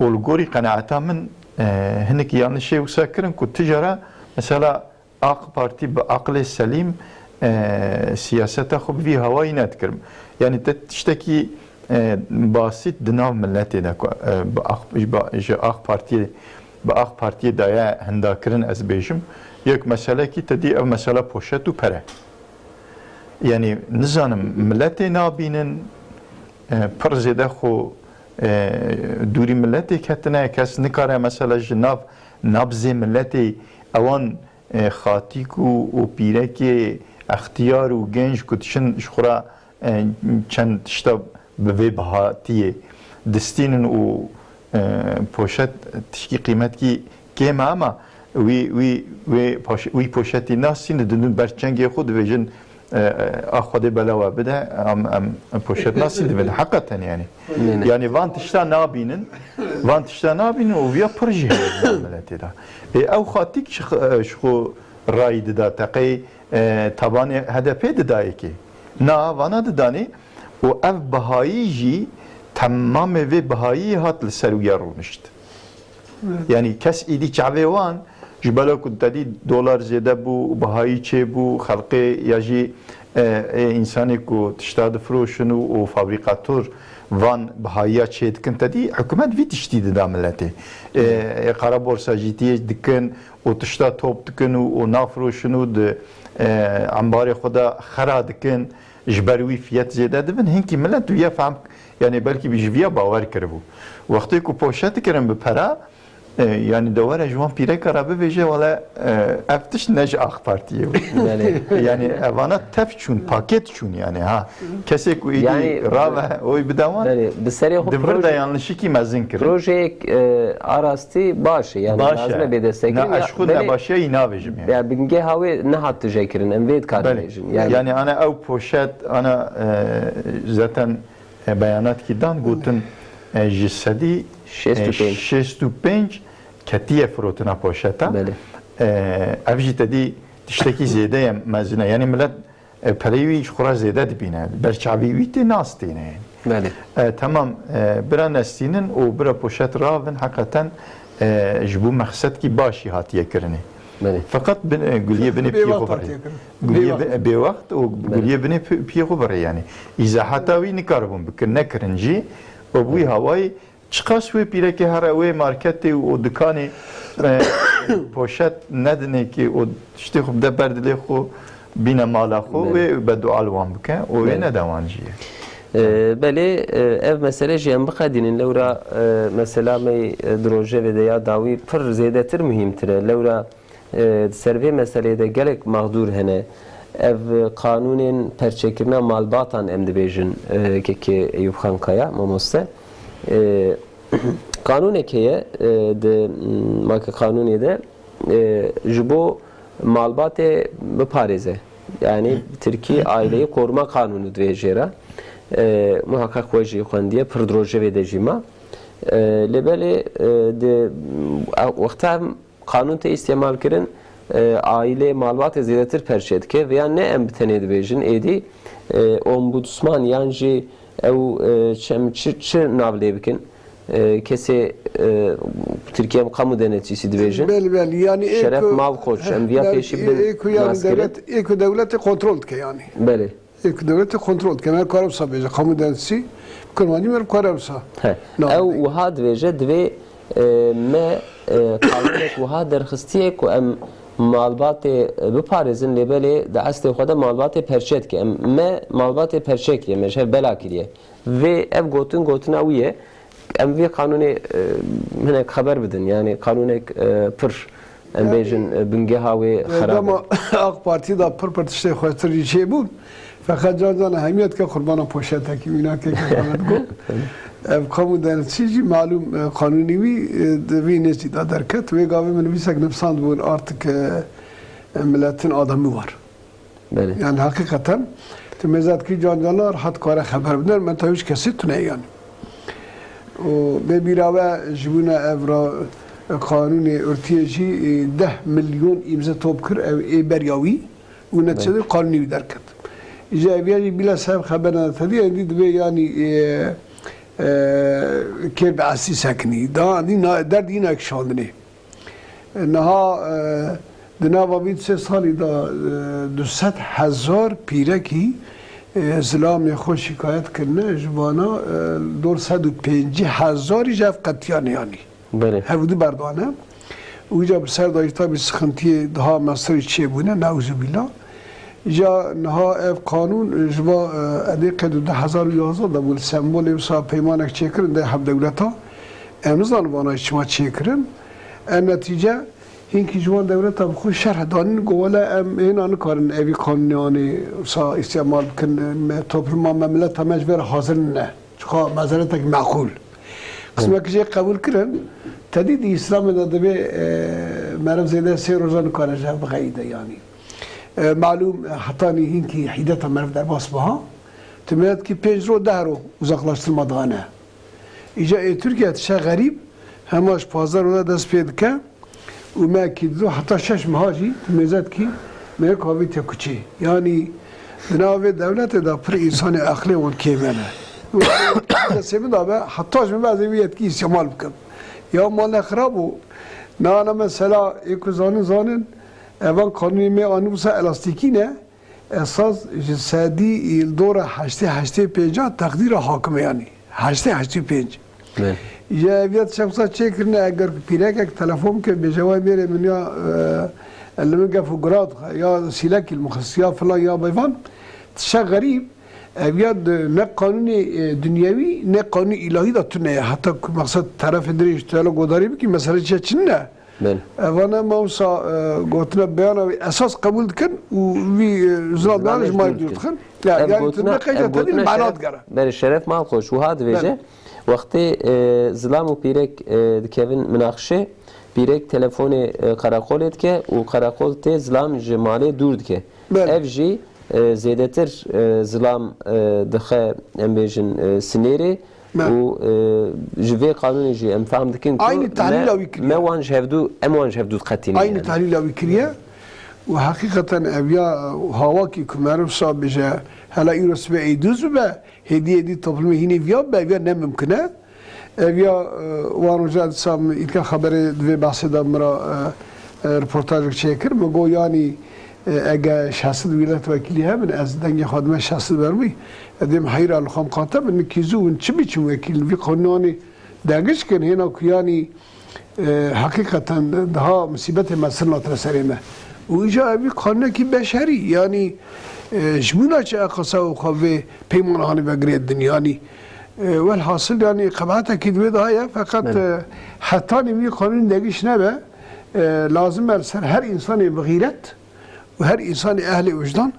Û li gorî qenaeta min, e, hinek yanlişê wisa kirin ku ti cara, mesela, AK Partî bi aqilê selîm, e, siyaseta xwe bi vî hawayî nedikirin. Yanî te tiştekî, e, basît di nav miletê de ku, e, bi AK, ji ba-, ji AK Partiyê, bi AK Partiyê daye hindakirin, ez bêjim. Yek meselekî te dî ev mesela poşet û pere. Yanî, nizanim, miletê nabînin, e, pir zêde xwe, e, dûrî miletê ketine, kes nikare, mesela, ji nav nabzê miletê, ewan, e, xatîk û, û pîrekê extiyar û genc ku diçin ji xwe re, e, çend tişta bi vê bihatiyê distînin û, e, poşet tişkî qîmetkî kêm e, ama wî, wî, wê paş-, wî poşetî nasîn didin ber çengê xwe dibêjin, e, e, a Xwedê bela we bide, em, em poşet nasîn dibin. Heqeten yani. Ne, ne. Yani van tişta nabînin, van tişta nabînin û viya pir jî heye di miletê de. Ê, ew xatîk ji x-, e, ji xwe rayî dida teqey, e, tabanê H D P dida yekê. Na, vana didanê û ev bihayî jî temamê vê bihayî hat li ser wî ya rûnişt. Evet. Yani kes îdî çavê wan ji bela ku te dî dolar zêde bû û bihayî çêbû, xelkê ya jî, e, ê însanê ku tişta difiroşin û, û fabrîkator van bihayiya çê dikin, te dî hikûmet vî tiştî dida miletê. E, ê qara borsajîtiyê dikin û tişta top dikin û, û nafiroşin û di, e, embarê xwe de xera dikin. Ji ber wî fiyet zêde dibin, hinkî milet viya fehm, yani belkî ji viya bawer kiribû. Wextê ku poşet dikirin bi pera, e, yani de were ji wan pîreka re bibêje, wele, e, ev tişt ne ji AK Partiyê bû. Belê. Yani evana tev çûn, paket çûn yani ha. Kesê ku êdî Yani, rave oy bide wan, belê, bi serê xwe di vir de proje-, yanlişikî mezin kirin. Projeyek, e, a rastî baş e, yani Baş lazim e. e bê destekirin. Na, ya, eşxu belê, nebaşiya yî navêjim yani. Ya bingê hawê nehat tije kirin, em vê dikar Belê. bêjin. Yani, Yani ana ew poşet, ana, e, zaten, e, beyanat ki dan gotin, e, ji sedî, Şêst û pênc. e, şêst û pênc ketiye firotina poşeta. Belê. E, ev jî te dî tiştekî zêde ye mezine. Yani millet, e, pereyê wî ji xwe re zêde dibîne. Berçavî wî tê nastîne. Belê. E, temam, e, bira nestînin û bira poşet ravin heqeten, e, ji bo mexsedkî başî hatiye kirinê. Belê. Feqet bin, e, guliyê binê Bêwext piyê xwe birê. hatiye kirin. Guliyê Bêwext. bi-, bêwext û Belê. guliyê binê pi-, piyê xwe birê yani. Îzahata wî nikaribûn bikin, nekirin jî. Û bi wî Belê. hawayî çiqas wê pîrekê here wê marketê û, û dikanê, e, poşet nedinê kî û tiştê xwe bide ber dilê xwe bîne mala xwe, belê, wê beddua li wan bike û wê, belê, nede wan jî ye. E, belê, e, ev mesele jî em biqedînin. Lewra, e, mesela me, e, di rojevê de ya dawî pir zêdetir muhîmtir e. Lewra, e, di ser vê meseleyê de gelek mexdûr hene. Ev qanûnên perçekirina malbatan em dibêjin, e, kekê Eyûp Xankaya, mamoste. E, qanûnek heye, e, di, m, make qanûnê de, e, ji bo malbatê biparêze. Yani tirkî aileyi koruma kanunu dibêje jê re. E, muhakkak we jî xwendiye, pir di rojevê de jî ma. E, lê belê, e, di, e, wexta em qanûn tê îstîmal kirin, e, aîlê malbatê zêdetir perçe dike. Vêya ne em bi tenê dibêjin, êdî, e, ombudsman yan jî ew, e, çi, em çi, çi nav lê bikin? E, kesê, e, Tirkiye em kamu denetçisi dibêjin. Belê, belê. Yani Şeref êko, Malkoç, em viya belê, pêşî bidin ê-, êko yani nas kirin. Dewlet, êko dewletê kontrol dike yani. Belê. Êk dewletê kontrol dike. Em kare wisa bêje, kamu denetçisî, bi kurmancî meriv kare wisa. He. Na, ew wiha dibêje, divê, e, me, e, qanûnek wiha derxistiye ku em malbatê, e, biparêzin, lê belê di eslê xwe de malbatê perçe dike. Em, me malbatê perçe kiriye, me ji hev bela kiriye. Vê ev gotin, gotina wî ye. Em vê qanûnê, e, hinek xeber bidin. Yani qanûnek, e, pir, em, yani, bêjin, e, bingeha wê, e, xerab e. Dema AK Partî de pir pir tiştê xweştir jî çêbûn. Feqet can can hemiya dike qurbana poşetekî wîna keke xeber digo. Ev kamu denetçî jî malûm, e, qanûnî wî, e, di vî nêzî de derket. Wê gavê min nivîsek nivîsandibûn artık, e, e, milletin adamı var. Belê. Yani heqîqeten tu mêze dikî can cana rehet kare xeber bidin, me te hiç kesî tune yani. Û bê bîra we ji bûne ev ra qanûnê ortiyê jî, e, deh milyon îmze top kir, ev ê beriya wî û neticede, belê, qanûnî wî derket. Îca ev ya jî bila sev xeber nede tedî, êdî divê yani, e, e, kêr bi esî sekinî. Daha dî na-, derdî yîna kişandinê. Niha, e, di nava vî sê salî de, e, du sed hezar pîrekî, e, zilamê xwe şikayet kirine, ji vana, e, dor sed û pêncî hezarî ji hev qetiyane yanî. Belê. Hevdû berdane. Û îca bi ser de jî tabî sıkıntiyê daha mesirî çêbûne, neuzubîla. Îca niha ev qanûn ji va, e, edê qey di du hezar û yazdeh de bû, li Sembolê wisa peymanek çêkirin de hevdewleta. Em nizanin vana jî çima çêkirin. En netîce, hinkî ji wan dewleta bi xwe şerh danîn, got, wele em hêna nikarin evî qanûnê anê wisa îstîmal bikin, me, topluma me, mileta me ji vê re hazir nine. Çiqa mezeretek meqûl. Qismek jê qebûl kirin, tedî di Îslamê de divê, e, meriv zêde sê roja nikare ji hev bixeyîde, yanî. E, malûm, e, hetanî hinkî hîdeta meriv derbas biha, tu mêze dikî pênc ro, deh ro uzaklaştırma dane. Îca ê Tirkiye tişe xerîb, hema ji pazdeh ro de dest pê dike û me kî dido heta şeş meha jî tu mêze dikî me yek havîtiye kuçê. Yanî di nav vê dewletê de pir însanê eqlê wan kêmene. Destê min dabe heta ji min be ez ê wî yetkî îstîmal bikim. Ya mane xirab û nana mesela ê ku zanin zanin evan qanûnê me anî wisa elastîkî ne. Esas ji sedî î li dora heştê, heştê pênca teqdîra hakim e, yanî heştê, heştê pênc. Belê. Ji ev ya tişek wisa çêkirine, eger ku pîrekek telefon bike, bêje, "Wey mêrê min ya, e, li min gef û gura dixe, ya sîlekî li min xist, ya filan, ya bêvan." Tişek xerîb, ev ya di ne qanûnê, e, dinyewî, ne qanûnê îlahî de tune ye. Heta ku mexsed terefê dirêj tu hele godarî bikî, mesele çi çi ne? Belê. Evana mawsa, e, gotina beyana wî esas qebûl dikin û vî, e, zilamê ji mayî dûr dikin. Ya, ev yani gotina, tu ne qeyde ev tedî gotina mana Şeref, digere. Belê, Şeref Malkoç wiha dibêje, belê, wextê, e, zilam û pîrek, e, dikevin minaqişê, pîrek telefonê, e, qereqolê dike û qereqol tê zilam ji malê dûr dike. Belê. Ev jî, e, zêdetir, e, zilam, e, dixe, em bêjin, e, sinêrê. Me. Û, e, ji vê qanûnê jî em fehm dikin ku aynî tahlîla me, wî kiriye, me wan ji hevdû, em wan ji hevdû diqetînin. Aynî yani. Tahlîla wî kiriye û heqîqeten ev ya, e, hawakî ku meriv sa bêje, hela îro sibe êdûz bibe, hêdî hêdî toplumê hînê viya bibe, ev ya ne mimkun e. Ev ya, e, wan roja dîsa min îtka xeberê di vê behsê de min ra, e, e, reportajek çêkir. Min got, yanî, e, ege şesit wîlet wekîlî hebin, ez dengê xwe dime şesit ber wî. Ez dêm heyra li xwe miqate bin, nikî zû win çi biçin wekîl, vî qanûnanê dengiş kin, hêna ku yanî, E, heqîqeten daha musîbetê mezin hatine serê me. Û îca ev wî qanûnekî beşerî, yanî, e, ji bo naçe eqasa û xwe vê peymana hanî vegirê din, yanî, e, welhasil, yanî, qebaetekî di wê daha ye, feqet, Belê. e, hetanî wî qanûn degiş nebe, e, lazim e li ser her însanê bi xîret û her însanê ehlê wijdan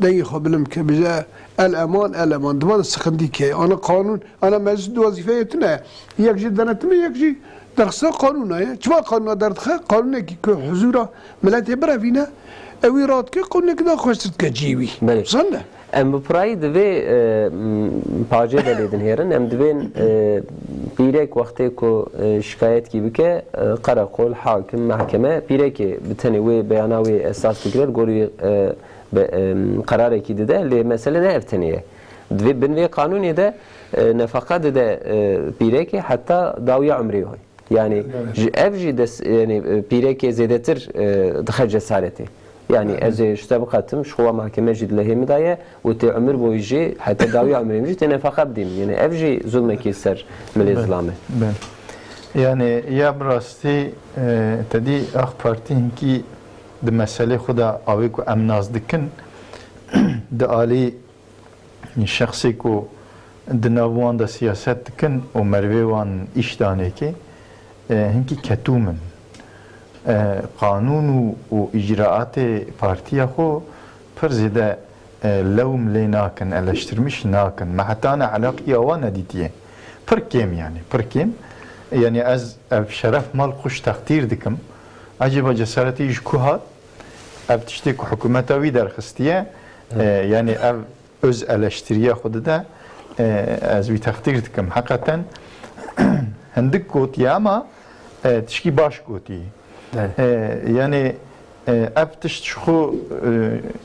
dengê xwe bilind bike, bije, "El eman, el eman." Di van de siqindî ke, ana qanûn, ana meclis di wezîfeyê tune ye. Yek jî denetimê, yek jî derxistina qanûna ye. Çima qanûna derdixe? Qanûnekî ku huzûra miletê birevîne, ew wî radike, qanûnekî daha xweştir dike cihê wî. Belê. Zan ne? Em bi pirayî divê, e, m, pacê de lê dinhêrin. Em divên, e, pîrek wextê ku, e, şikayetkî bike, e, qereqol, hakim, mehkeme, pîrekê bi tenê wê beyana wê esas digire, li gor wê, e, be-, e, qerarekî dide, lê mesele ne ev tenê ye. Divê bin vê qanûnê de, e, nefeqa dide, e, pîrekê heta dawiya umrê wê. Yani Evet. ji ev jî des, yani, e, pîrekê zêdetir, e, dixe cesaretê. Yani Evet. ez ê ji te biqetim, ji xwe mahkeme jî dilehê min daye û tê umir boyî jî heta dawiya umrê min jî tê nefeqa bidî min. Yani ev jî zulmekî ser milê Evet. zilam e. Ben. Yani ya bi rastî, e, te dî AK Partî hinkî di meselê xwe de awê ku em nas dikin, di alî şexsê ku di nav wan de siyaset dikin û merivê wan îş danê kê, e, hinkî ketûm in. E, qanûn û, û îcraatê partiya xwe pir zêde, e, lewm lê nakin, eleştirmiş nakin. Me heta ne eleqiya wan nedîtiye. Pir kêm yani, pir kêm. Yani ez ev şeref mal xwe ji teqdîr dikim. Ecêba cesaretî ji ku hat? Ev tiştê ku hikûmeta wî derxistiye, e, yani ev öz eleştiriya xwe dide, e, ez wî teqdîr dikim. Heqeten hindik gotiye ama, e, tişkî baş gotî. Evet. E, yani, e, ev tişt ji xwe,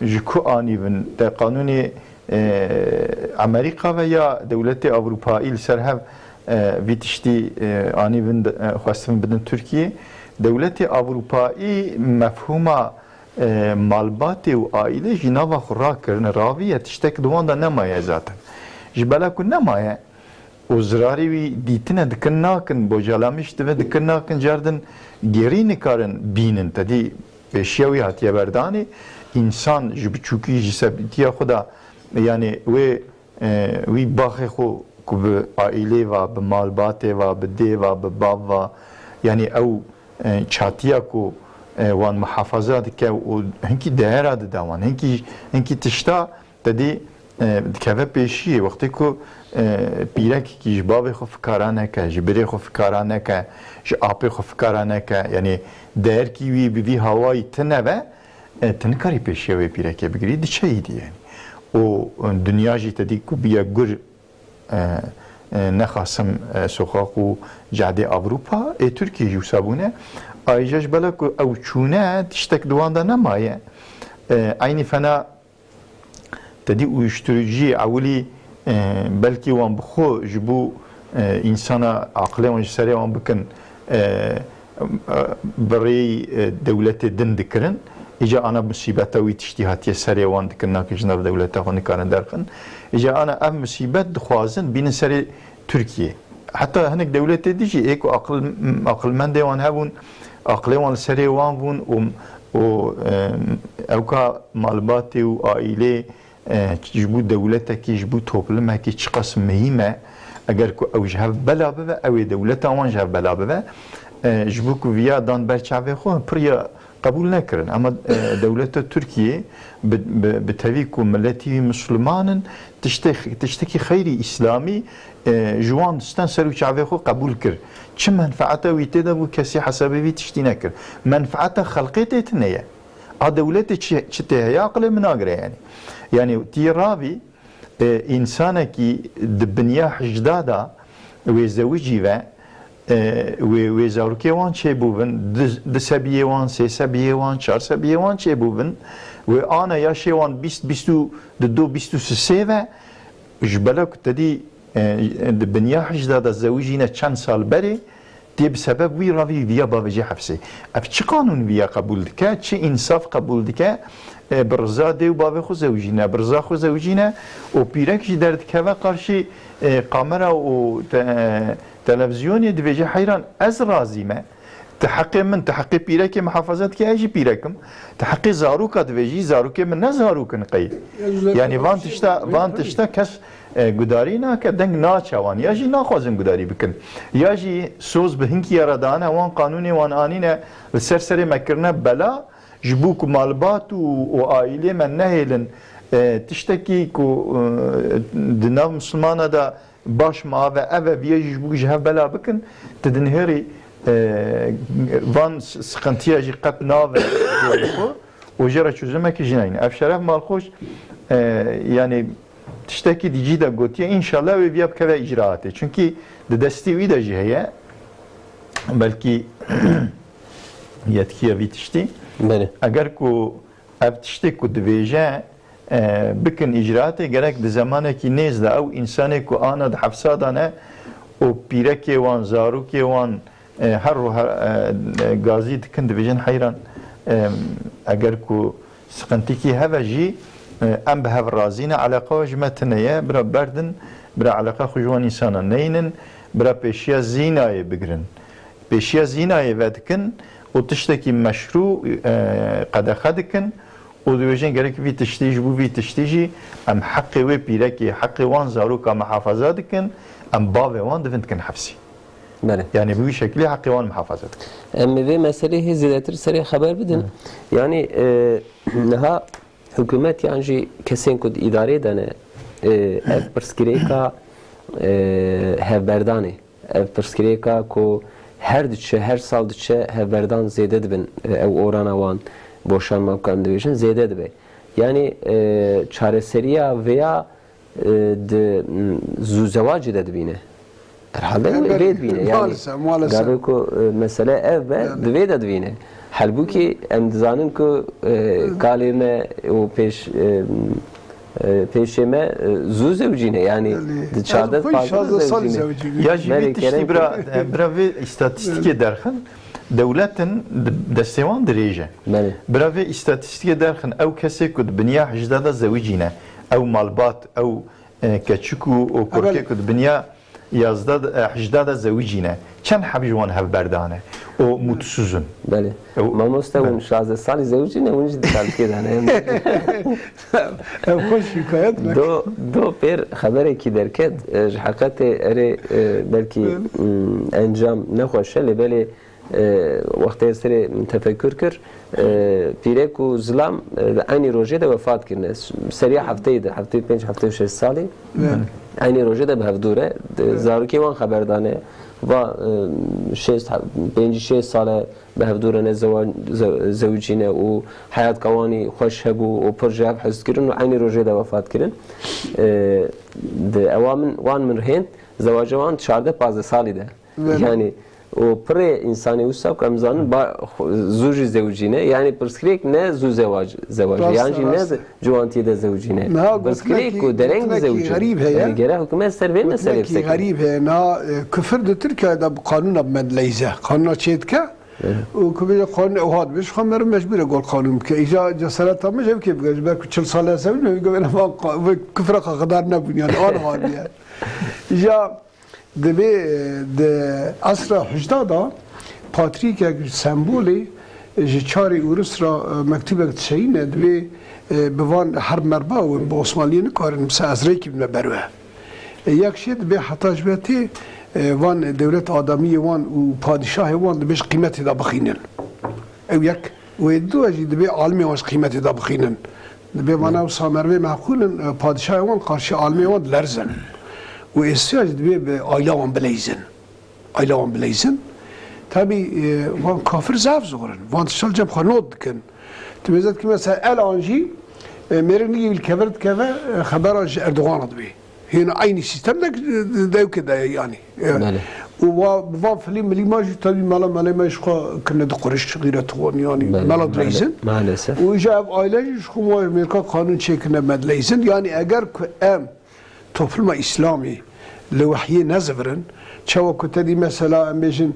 e, ji ku anî bin? Te qanûnê, e, Amerîka ve ya dewletê Ewropaî li ser hev, e, vî tiştî, e, anî bin, e, xwestin bidin Tirkiyê. Dewletê Ewropaî mefhûma e, malbatê û aîlê jî nava xwe rakirine, raviye, tiştek di wan de nemaye zaten. Ji bela ku nemaye û zirarê wî dîtine, dikin nakin, bocalamîş dibe, dikin nakin, cardin gêrî nikarin bînin. Te dî pêşiya wî hatiye berdanê, însan ji biçûkî, ji sebitiya xwe de, yanî wê e, wî baxê xwe ku bi aîlê ve, bi malbatê ve, bi dê ve, bi bav ve, yanî ew, e, çatiya ku, e, wan muhafaza dike û hinkî dehera dide wan, hinkî, hinkî tişta te dî, e, dikeve pêşiyê. Wextê ku, e, pîrekekî ji bavê xwe fikara neke, ji birê xwe fikara neke, ji apê xwe fikara neke, yanî deherkî wî bi vî hawayî tune ve, e, tu nikarî pêşiya wê pîrekê bigirî, diçe îdî yanî. Û, e, dinya jî te dî ku bûye gur, e, e, nexasim, e, soxaq û cadê Ewropa, ê Tirkiyê jî wisa bûne. Ayrıca ji bela ku ew çûne, tiştek di wan de nemaye. E, eynî fena Te dî uyuşturuciyê ewilî, e, belkî wan bi xwe ji bo, e, însana aqilê wan ji serê wan bikin, e, e, bi rêyî, e, dewletê din dikirin. Îca ana musîbeta wî tiştî hatiye serê wan dikin, nakin ji nav dewleta xwe nikarin derxin. Îca ana ev musîbet dixwazin bînin serê Tirkiyê. Heta hinek dewletê dî jî ê ku aqil, aqilmendê wan hebûn, aqilê wan li serê wan bûn û, û, e, ewka malbatê û aîlê, e, ji bo dewletekî, ji bo toplumekî çiqas muhîm e. Eger ku ew ji hev bela bibe, ew ê dewleta wan ji hev bela bibe. E, ji bo ku viya dan ber çavê xwe, pir ya qebûl nekirin. Ama, e, dewleta Tirkiyê bi, bi, bi tevî ku miletî wî misliman in, tiştê, tiştekî xeyrî îslamî, e, ji wan sten ser û çavê xwe qebûl kir. Çi menfaeta wî tê de bû, kesî hesabê vî tiştî nekir. Menfaeta xelqê tê tune ye. A dewletê çi, çi tê heye, aqilê min nagire yanî. Yanî tî ravî, e, însanekî di binya hijda de wê zewicî ve, e, wê, wê zarokê wan çêbûbin, du, du sebiyê wan, sê sebiyê wan, çar sebiyê wan çêbûbin, wê ana yaşê wan bîst, bîst û du, bîst û sê ve, ji bela ku te dî, e, di binya hijda de zewicîne çend sal berê, Tê bi sebeb wî re vî viya bavêjî hefsê. Ev çi qanûn viya qebûl dike, çi însaf qebûl dike? E, bi riza dê û bavê xwe zewicîne, bi riza xwe zewicîne û pîrek jî derdikeve qarşî, e, kamera û te-, e, televîzyonê, dibêje, heyran, ez razî me. Ti heqê min, ti heqê pîrekê muhafaza dike, ez jî pîrek im. Ti heqê zaroka dibêjî, zarokê min ne zarok in qey. Yanî van tişta, van tişta kes, e, gudarî nake, deng naçe wan. Ya jî naxwazin gudarî bikin. Ya jî soz bi hinkî ye re dane, wan qanûnê wan anîne, li ser serê me kirine bela, ji bo ku malbat û, û aîlê me nehêlin, e, tiştekî ku, e, di nav misilmana de baş mave, ev e, viya jî ji bo ji hev bela bikin, tu dinihêrî, e, van s-, sıkıntıya jî qet nave û jê re çözümekî jî nayîne. Ev Şeref Malxoş, e, yani tiştekî dî cî de gotiye, înşallah wê viya bikeve îcraatê. Çunkî di destî wî de jî heye, belkî yetkiya vî tiştî. Belê. Eger ku ev tiştê ku dibêje, e, bikin îcraatê, gerek di zemanekî nêz de ew însanê ku ana di hefsa de ne û pîrekê wan, zarokê wan, e, her ro her, e, e, gazî dikin, dibêjin heyran, e, eger ku siqintikî heve jî, e, em bi hev razî ne, eleqa ji me tune ye, bira berdin, bira eleqa xwe ji wan însana neynin, bira pêşiya zînayê bigirin. Pêşiya zînayê vedikin û tiştekî meşrû, e, qedexe dikin û dibêjin gerek vî tiştî, ji bo vî tiştî jî em heqê wê pîrekê, heqê wan zaroka muhafaza dikin, em bavê wan divin dikin hefsî. Belê. Yani bi wî şekilî heqê wan muhafaza dikin. Em ê vê meselê hê zêdetir serê xeber bidin. Hı. Yani, e, niha hikûmet yan jî kesên ku di îdarê de ne, e, ev pirsgirêka, e, hevberdanê. Ev pirsgirêka ku her diçe, her sal diçe hevberdan zêde dibin, e, ew orana wan boşanma ku em dibêjin zêde dibe. Yani, e, çareseriya vêya, e, di, m, zû zewacê de dibîne. Herhalde vê dibîne. Yani, maalesef, maalesef. Gavê ku, e, mesele ev be, yani, di vê de dibîne. Halbûkî em dizanin ku, e, kalê me û pêş, e, e, pêşê me, e, zû zewicîne. Yani, yani, di çardeh pazdeh zewicîne. Ya jî vî tiştî bira, e, bira vê îstatîstîkê derxin, dewletin di-, destê wan dirêj e. Belê. Bira vê îstatîstîkê derxin, ew kesê ku di biniya hejdeh de zewicîne, ew malbat, ew, e, keçik û, û kurkê ku di biniya yazdeh de, e, hejdeh de zewicîne. Çend heb ji wan hevberdane û mutsuz in? Belê. Ew, mamoste, hûn şazdeh salî zewicîne, hûn jî di çalkê de ne. Ev xweş hikayet me. Do, do pêr xeberekî derket, e, ji heqetê erê, e, belkî, m, encam nexweş e, lê belê, e, wextê ez serê tefekkür kir, e, pîrek û zilam, e, di eynî rojê de wefat kirine. Seriya hefteyê de, heftê pênc, heftê şeş salî, eynî rojê de bi hev dû re. Di zarokê wan xeber dane. Va, e, şêst, pêncî şêst sal e bi hev dû re ne zewa-, ze-, zewicîne û heyatka wan î xweş hebû û pir ji hev hez dikirin û eynî rojê de wefat kirin. E, di ewa min, wan min rihênd, zewaca wan çardeh pazdeh salî de. Belê. Yani, û pirê însanê wisa ku em zanin, ba, xwe, zû jî zewicîne. Yani, pirsgirêk ne zû zewac, zewac. Rast e, yan jî ne rast e. Ciwantiyê de zewicîne. Niha pirsgirêk gotinekî, ku dereng gotinekî zewicîne. Xerîb heye. Yani, gere hikûmet ser vê meselê bisekine. Gotinekî xerîb heye. Niha, e, kufir di Tirkiye de bi qanûna me dileyze. Qanûna çê dike. Evet. Û ku bêje qanûn ew hat bêje, xwe meriv mecbûr e gol qanûn bike. Îja cesereta min ji ev kê bike. Ji ber ku çil sal e zewicîne, vê govêne van qa-, vê kufra xwe xidar nebûn. Yani, an haliye. Îja Divê, e, di esra hejdeh de patrîkek sembolê ji çarê Ûris re, e, mektûbek dişeyîne, divê, e, bi van herb merba û bi Osmanliyê nikarin, mesela ez rêkî bime ber we. E, yek jê divê heta ji we tê, e, van dewlet adamiyê wan û padîşahê wan divê ji qîmetê de bixînin. Ew yek. Wê du jî divê alimê wan ji qîmetê de bixînin. Divê vana wisa merivê meqûl in, e, padîşahê wan qarşî alimê wan dilerzin. Û êstiya jî divê bi aîla wan bileyzin. Aîla wan bileyzin. Tabî, e, wan kafir zaf zor in. Van tişta li cem xwe not dikin. Tu mêze dikî mesela Elan jî, e, mêrik nigî li kevir dikeve, e, xebera ji Erdogan re dibê. Hêna eynî sîstem de dewke de ye, yanî. E, belê. Û wa, bi van filî milî ma jî tabî mela, melê me ji xwe kirine di quriş, xîret wan, yanî, belê, mela dileyzin. Maalesef. Û îja ev aile jî ji xwe ma mêrka qanûn çêkirine me dileyzin. Yanî eger ku em topluma Îslamî li wehyê nezivirin. Çawa ku te dî mesela em bêjin,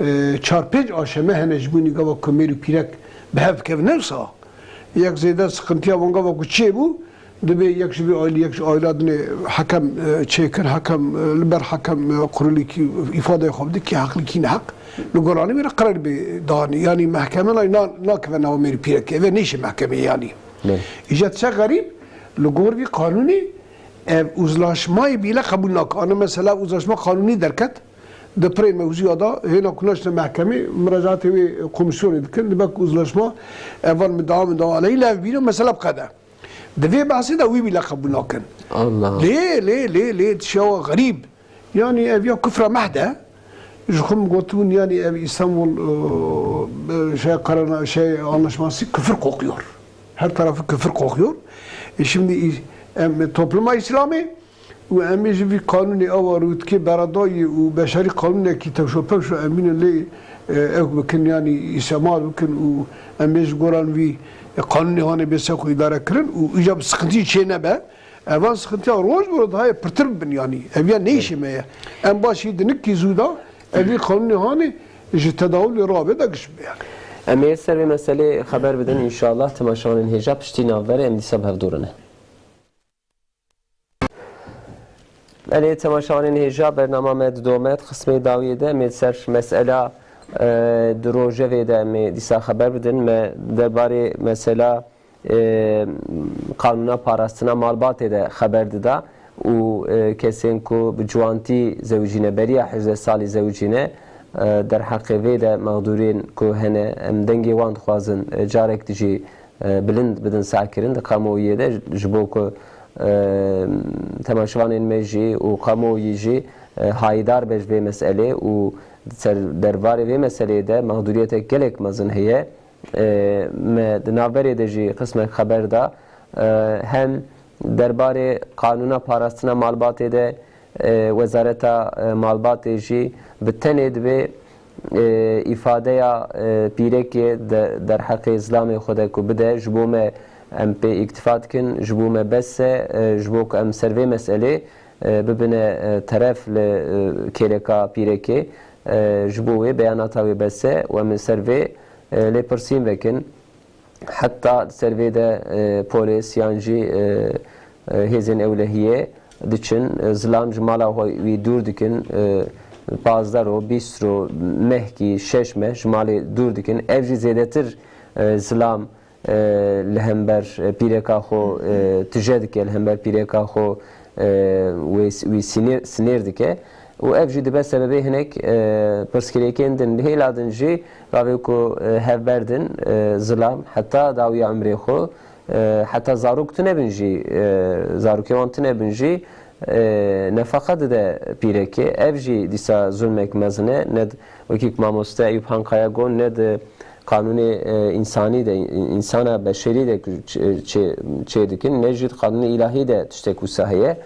e, çar pênc aşeme hene ji bo nî gava ku mêr û pîrek bi hev bikevin, ne wisa. Yek zêde siqintiya wan gava ku çêbû, dibê yek ji vê ailî, yek ji aila dinê hekem, e, çêkir, hekem, e, li ber hekem, e, qurulî kî îfadeyê xwe bide, kî heq li kî neheq. Li goranî wê re qerar bê danî. Yanî mehkeme na-, na-, nakeve nava mêr û pîrekê. Eve nêşe mehkemeyê yanî. Belê. Îca tişe xerîb, li gor vî qanûnê ev uzlaşmayê bîle qebûl nake. Ana mesela uzlaşma qanûnî derket, di pirê mewzûya da hêna ku naşne mehkemê, muracaatê wê komîsyonê dikin, dibe ku uzlaşma evan midama midama aleyhî lev bîne, mesela biqede. Di vê behsê de wî bîle qebûl nakin. Allah. Lê, lê, lê, lê, tişewa xerîb. Yanî ev ya kufra mehd e. Ji xwe min gotibûn, yanî ev Îstanbul, e, şey, karana-, şey, anlaşması küfür kokuyor. Her tarafı küfür kokuyor. E, şimdi em, topluma İslam'ı û em ê ji vî qanûnê ewa rûdikê beredayî û beşerî qanûnekî tewşopewş û em bînin lê, e, ew bikin, yanî îsemal bikin û em ê ji goran vî, e, qanûnê hanê bê ser xwe îdare kirin û îca bi siqintî çê nebe. Evan siqintiya roj bi roj daha yê pirtir bibin, yanî ev ya neyşê me ye. Em başî dinik kî zû da ev vî qanûnê hanê ji tedawulê rabe de giş bibe, yanî. Em ê ser vê meselê xeber bidin, înşallah temaşevanên hêja piştî navberê em dîsa bi hev dûrine. Belê, temaşevanên hêja, bernama me didome, di qismê dawiyê de em ê ser mesela, e, di rojevê de em ê dîsa xeber bidin. Me derbarê mesela, e, qanûna parastina malbatê de xeber dida û, e, kesên ku bi ciwantî zewicîne, beriya hejdeh salî zewicîne, e, derheqê vê de mexdûriyên ku hene, em dengê wan dixwazin, e, carek dijî e, bilind bidin sehkirin di kamuoyiyê de, ji bo ku, e, temaşevanên me jî û kamuoyî jî, e, hayîdar be ji vê meselê û di ser derbarê vê meseleyê de mexdûriyetek gelek mezin heye. E, me di navberê de jî qismek xeber da, e, hem derbarê qanûna parastina malbatê de, e, Wezareta, e, Malbatê jî bi tenê divê, e, îfadeya, e, pîrekê de, derheqê zilamê xwe de ku bide, ji bo me em pê îktifa dikin, ji bo me bes e, e, ji bo ku em ser vê meselê, e, bibine, e, teref li, e, kêreka pîrekê, e, ji bo wê beyanata wê bes e û em ê ser vê, e, lêpirsîn vekin. Heta di ser vê de, e, polês yan jî, e, e, hêzên ewlehiyê diçin, e, zilam ji mala xwe wî dûr dikin, e, pazdeh ro, bîst ro, mehkî, şeş meh ji malê dûr dikin. Ev jî zêdetir, e, zilam, e, li hember, e, pîreka xwe, e, tije dike, li hember pîreka xwe, e, wê s-, wî sinêr, sinêr dike. Û ev jî dibe sebebê hinek, e, pirsgirêkên din. Li hêla din jî gavê ku, e, hevber din, e, zilam heta dawiya emrê xwe, e, heta zarok tune bin jî, e, zarokê wan tune bin jî, e, nefeqa dide pîrekê. Ev jî dîsa zulmek mezin e. Ne d-, wekî ku mamoste Eyûp Hankaya got, ne di qanûnê, e, însanî de, î-, însana beşerî de ku çê, çê, çê dikin, ne jî di qanûnê îlahî de tiştek wisa heye.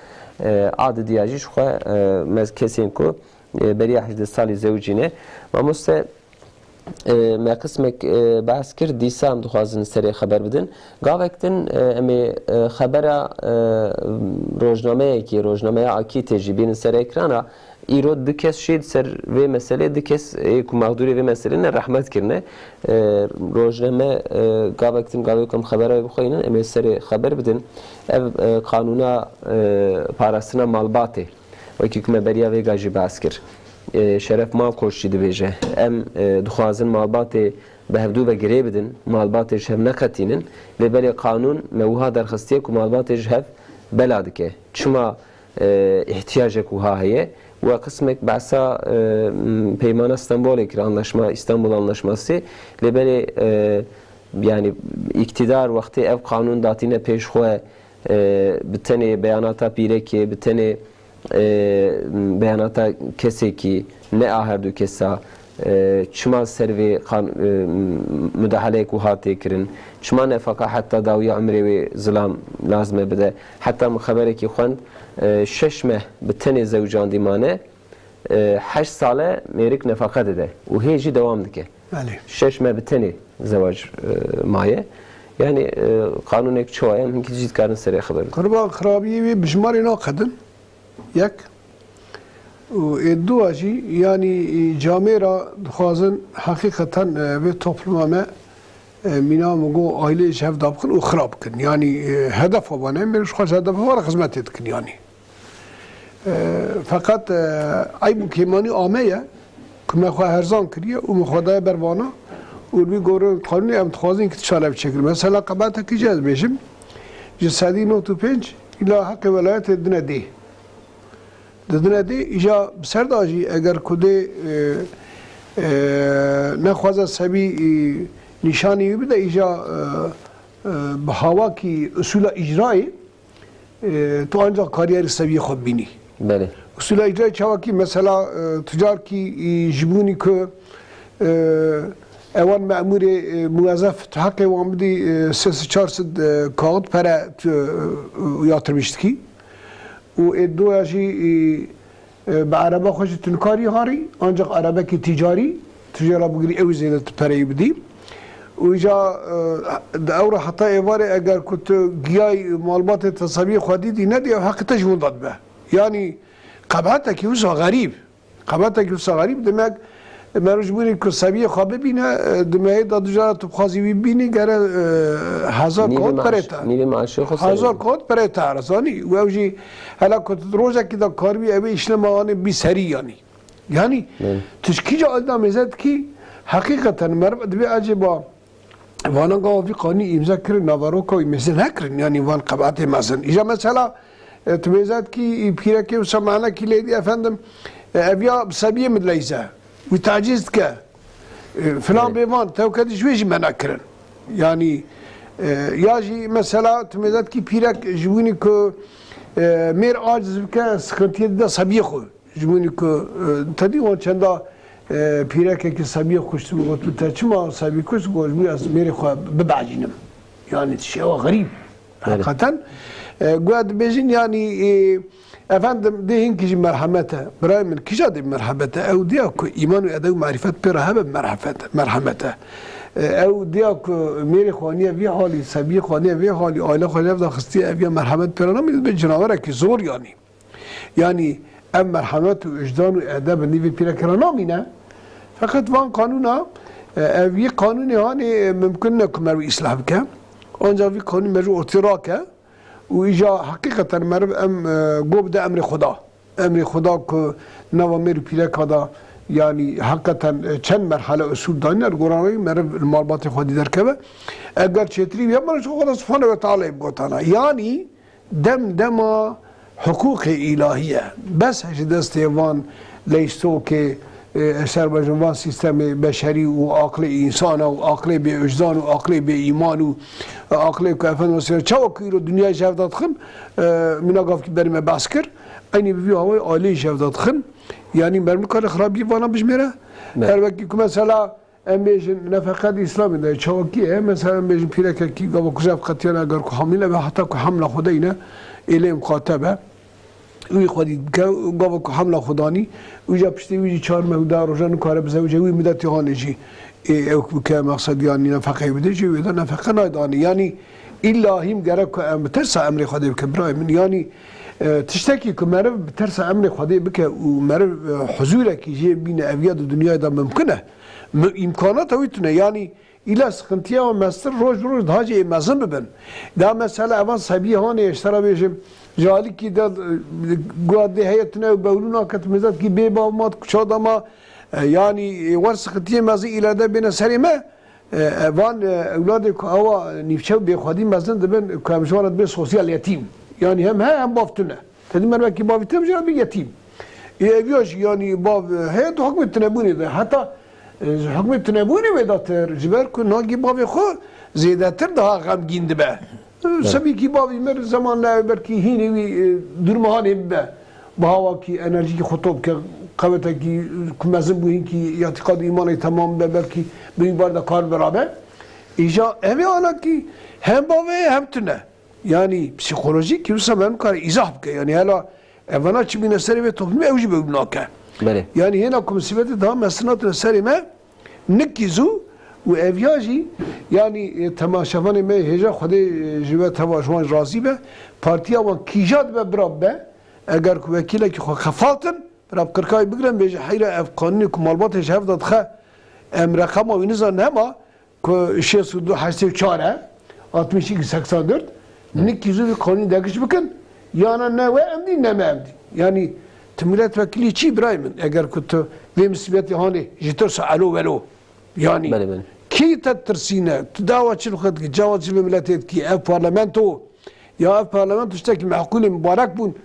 E, a didiya jî ji xwe, e, me kesên ku, e, beriya hejdeh salî zewicî ne. Mamoste, e, me qismek, e, behs kir, dîsa em dixwazin serê xeber bidin. Gavek din, e, em ê, e, xebera, e, rojnameyekê, rojnameya Akîtê jî bînin ser ekrana. Îro du kes jî ser vê meselê, du kes ê ku mexdûrê vê meselê ne, rehmet kirine. E, rojname, e, gavek din, gavê ku em xebera wê bixweynin, em ê serê xeber bidin. Ev, e, qanûna, e, parastina malbatê, wekî ku me beriya vêga jî behs kir. E, Şeref Malkoç jî dibêje, em, e, dixwazin malbatê bi hevdû ve girê bidin, malbatê ji hev neqetînin, lê belê qanûn me wiha derxistiye ku malbatê ji hev bela dike. Çima, e, ihtiyacek wiha heye? We qismek behsa, e, m, Peymana Stenbolê kir, anlaşma, İstanbul Anlaşması. Lê belê, e, yanî îktidar wextê ev qanûn datîne pêş xwe, e, bi tenê beyanata pîrekê, bi tenê, e, beyanata kesekî, ne a her du kesa, e, çima ser vê qan-, e, mudahaleyek wiha tê kirin? Çima nefeqa heta dawiya emrê wê zilam lazim e bide? Heta min xeberekî xwend, e, şeş meh bi tenê zewicandî mane, e, heşt sal e mêrik nefeqa dide û hê jî dewam dike. Belê. Şeş meh bi tenê zewac, e, maye. Yanî, e, qanûnek çawa ye, em hinkî jî dikarin serê xeber bidin. Qurban xirabiyê wê bi jimarê naqedin. Yek. Û ê dua jî, yanî, e, camêra dixwazin heqîqeten, e, vê topluma me, e, mîna min got, aileyê ji hev da bikin û xira bikin. Yanî, e, hedefa wan e, em ê ji xwe ji hedefa wan re xizmetê dikin, yanî. E, feqet, e, eyb û kêmanî ame ye ku me xwe herzan kiriye û me xwe daye ber vana û li vî gorî qanûnê em dixwazin ki tişta lev çêkirin. Mesela qebatekî jî ez bêjim, ji sedî nod û pênc îla heqê welayetê dine dê. Didine dê, îja bi ser de jî eger ku dê, e, e, nexwaze sebî, e, nîşanî wî bide, îja, e, e, bi hawakî usûla îcrayê, e, tu ancaq kariyerî sebiyê xwe bibînî. Belê. Usûla îcrayê çawakî, mesela, e, tu carkî, e, ji bûnî ku, e, ewan memûrê, e, muwezef, tu heqê wan bidî, e, sê sed çar sed, e, kağıt pere tu, e, yatırmış dikî. Û ê doya jî, e, e, bi erebe xwe jî tu nikarî harî, ancaq erebekî tîcarî, tu jê re bigirî, ew zêde tu pereyî bidî. Û îja, e, di ew re heta êvarê eger ku tu giyayî malbatê te sebiyê xwe dîtî nedî, ew heqê te ji winda dibe. Yanî qebatekî wisa xerîb. Qebatekî wisa xerîb, demek meriv ji bo ku sebiyê xwe bibîne, e, di mehê de du cara tu bixwazî wî bibînî, gere, e, hezar Nîvê kot perê maaş, te. Nîvê maaşê xwe serê Hezar bidî. Kot perê te here, zanî. Û ew jî hela ku tu rojekî de karibî, ew ê îşlema anê bî serî, yanî. Yanî, Belê. Tu ji kîja alî de mêze dikî, heqîqeten meriv divê ecêba vana gava vî qanûnî îmze kirin, naveroka wî mêze nekirin, yanî van qebatê mezin. Îja mesela, e, tu mêze dikî, pîrekê wisa manekî lê dî, efendim, e, ev ya bi sebiyê min dileyze, wî taciz dike, e, filan Belê. Bêvan, tewke dî ji wê jî mena kirin. Yanî, e, ya jî mesela tu mêze dikî pîrek ji wînî ku, e, mêr aciz bike, sıkıntıya dide sebiyê xwe. Ji bo ku, e, te dî wan çenda, e, pîrekekî sebiyê kuştibû, got, "Tu te çima sebî kuşt?" Got, "Ji bo ez mêrê xwe bibecînim." Yanî tişt ewa xerîb. Belê. Heqeten, e, guya dibêjin, yanî, e, efendim, dê hinkî jî merhemet e. Birayê min, kîja dê merhemet e? Ew diya ku îman û edeb û marîfet pê re hebe merhemet, merhemet e. E, ew diya ku mêrê xwe aniye vî halî, sebiyê xwe aniye vî halî, aile xwe lev daxistiye, ev ya merhemet pê re namîne, dibe cinawerekî zor, yanî. Yanî ev merhemet û wijdan û edeb nîvê pîrekê re namîne. Feqet van qanûna, e, ev yê qanûnê hanê, e, mimkun ne ku meriv îslah bike. Ancaq vî qanûn meriv ortê rake û îja heqîqeten meriv em, e, go bide emrê Xweda. Emrê Xweda ku nava mêr û pîreka da, yanî heqîqeten, e, çend merhale usul danîne, li goranê meriv li malbatê xwedî derkeve. Eger çêtirî bûye, meriv ji Xweda Subhane ve Teala bigotana. Yanî, Dem dema hiqûqê îlahî ye. Bes ji destê van leyistokê, e, ez ser bejim van sîstemê beşerî û aqlê însan e û aqlê bêwijdan û aqlê bêîman û, e, aqlê ku efendim ser çawa ku îro dinyayê ji hev da dixin, e, mîna gavkî berî me behs kir, eynî bi vî awayî alê ji hev da dixin. Yanî meriv nikare xirabiyê vana bijmêre. Ne. Her wekî ku mesela Em bêjin nefeqet Îslamê de çawakî ye. Mesela em bêjin pîrekekî gava ku ji ev qetiyane eger ku hamîle be, heta ku hemla xwe deyne, êlê muqate be. Wî xwedî bike, gava ku hemla xwe danî, wî ca piştê wî jî çar meh û deh rojan nikare bizewije, wî midetê hanê jî, ê, ew bike, mexsed yanî nefeqeyê bide jî, wê de nefeqe naydanî. Yanî îlla hîm gerek ku em bi tirsa emrê Xwedê bike, birayê min. Yanî, e, tiştekî ku meriv bi tirsa emrê Xwedê bike û meriv, e, huzûrekî jê bîne, ev ya di dinyayê de mimkun e. Mi-, îmkanata wî tune. Yanî îla sıkıntıya mestir roj bi roj daha jî ê mezin bibin. Da mesela evan sebiyê hanê, ji te re bêjim, ji alikî de, e, guha dê heye tune û bewlû nake, tu mêze dikî bê bav ma, kuça da ma, e, yanî, e, wer sıkıntıyê mezin îlerde bêne serê me, e, e, van, e, ewladê ku awa nîvçe û bêxwedî mezin dibin, ku em ji wan re dibê sosyal yetîm. Yanî hem he hem bav tune. Te dî mervekî bavî tê jî bî yetîm. Ê ev ya jî yanî bav, e, heye di hukmê tunebûnê de. Heta, e, ji hukmê tunebûnê wê datir, ji ber ku nagî bavê xwe zêdetir daha xemgîn dibe. E, Evet. Sebîkî bavî mir zeman le belkî hînê wî, e, durma hanê bibe. Bi hawakî enerjîkî xwe top ke, qewetekî ku mezin bû, hinkî îtîqad û îmanê temam be, belkî bi wî bar de kar birabe. Îja em ê anakî hem bavê hem tune. Yanî psîkolojîk wisa me nikare îzah bike. Yanî hela evana çi bîne serê vê toplumê ew jî bewlû nake. Belê. Yanî hêna ku misîbetê daha mezin hatine serê me nikî zû û ev ya jî yanî, e, temaşevanê me hêja Xwedê, e, ji we teva ji wan razî be. Partiya wan kîja dibe bira bibe. Eger ku wekîlekî xwe xefaltin, Bira bi qirkayî bigire bêje heyra ev qanûnê ku malbatê ji hev de dixe, em reqema wî nizanin hema ku şêst û du heştê û çar e, altmış iki seksen dört, nikî zû vî qanûnî degiş bikin, yana ne we em dî ne me em dî. Yanî tu milletvekilî çî birayê min, eger ku tu vê misîbetê hanê ji tirsa elo welo, yanî Belê, belê. Kî te tirsîne? Tu dawa çi li xwe dikî, çawa çi li miletê dikî? Ev parlamento, ya ev parlamento tiştekî meqûlê mibarek bûn.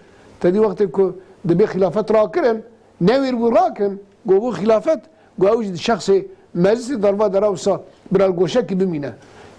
Te dî wextê ku dibê xilafet rakirin, newêr bû rakin, go bû xilafet, go ew jî di şexsê meclisê derva dera wisa bira li goşekî bimîne.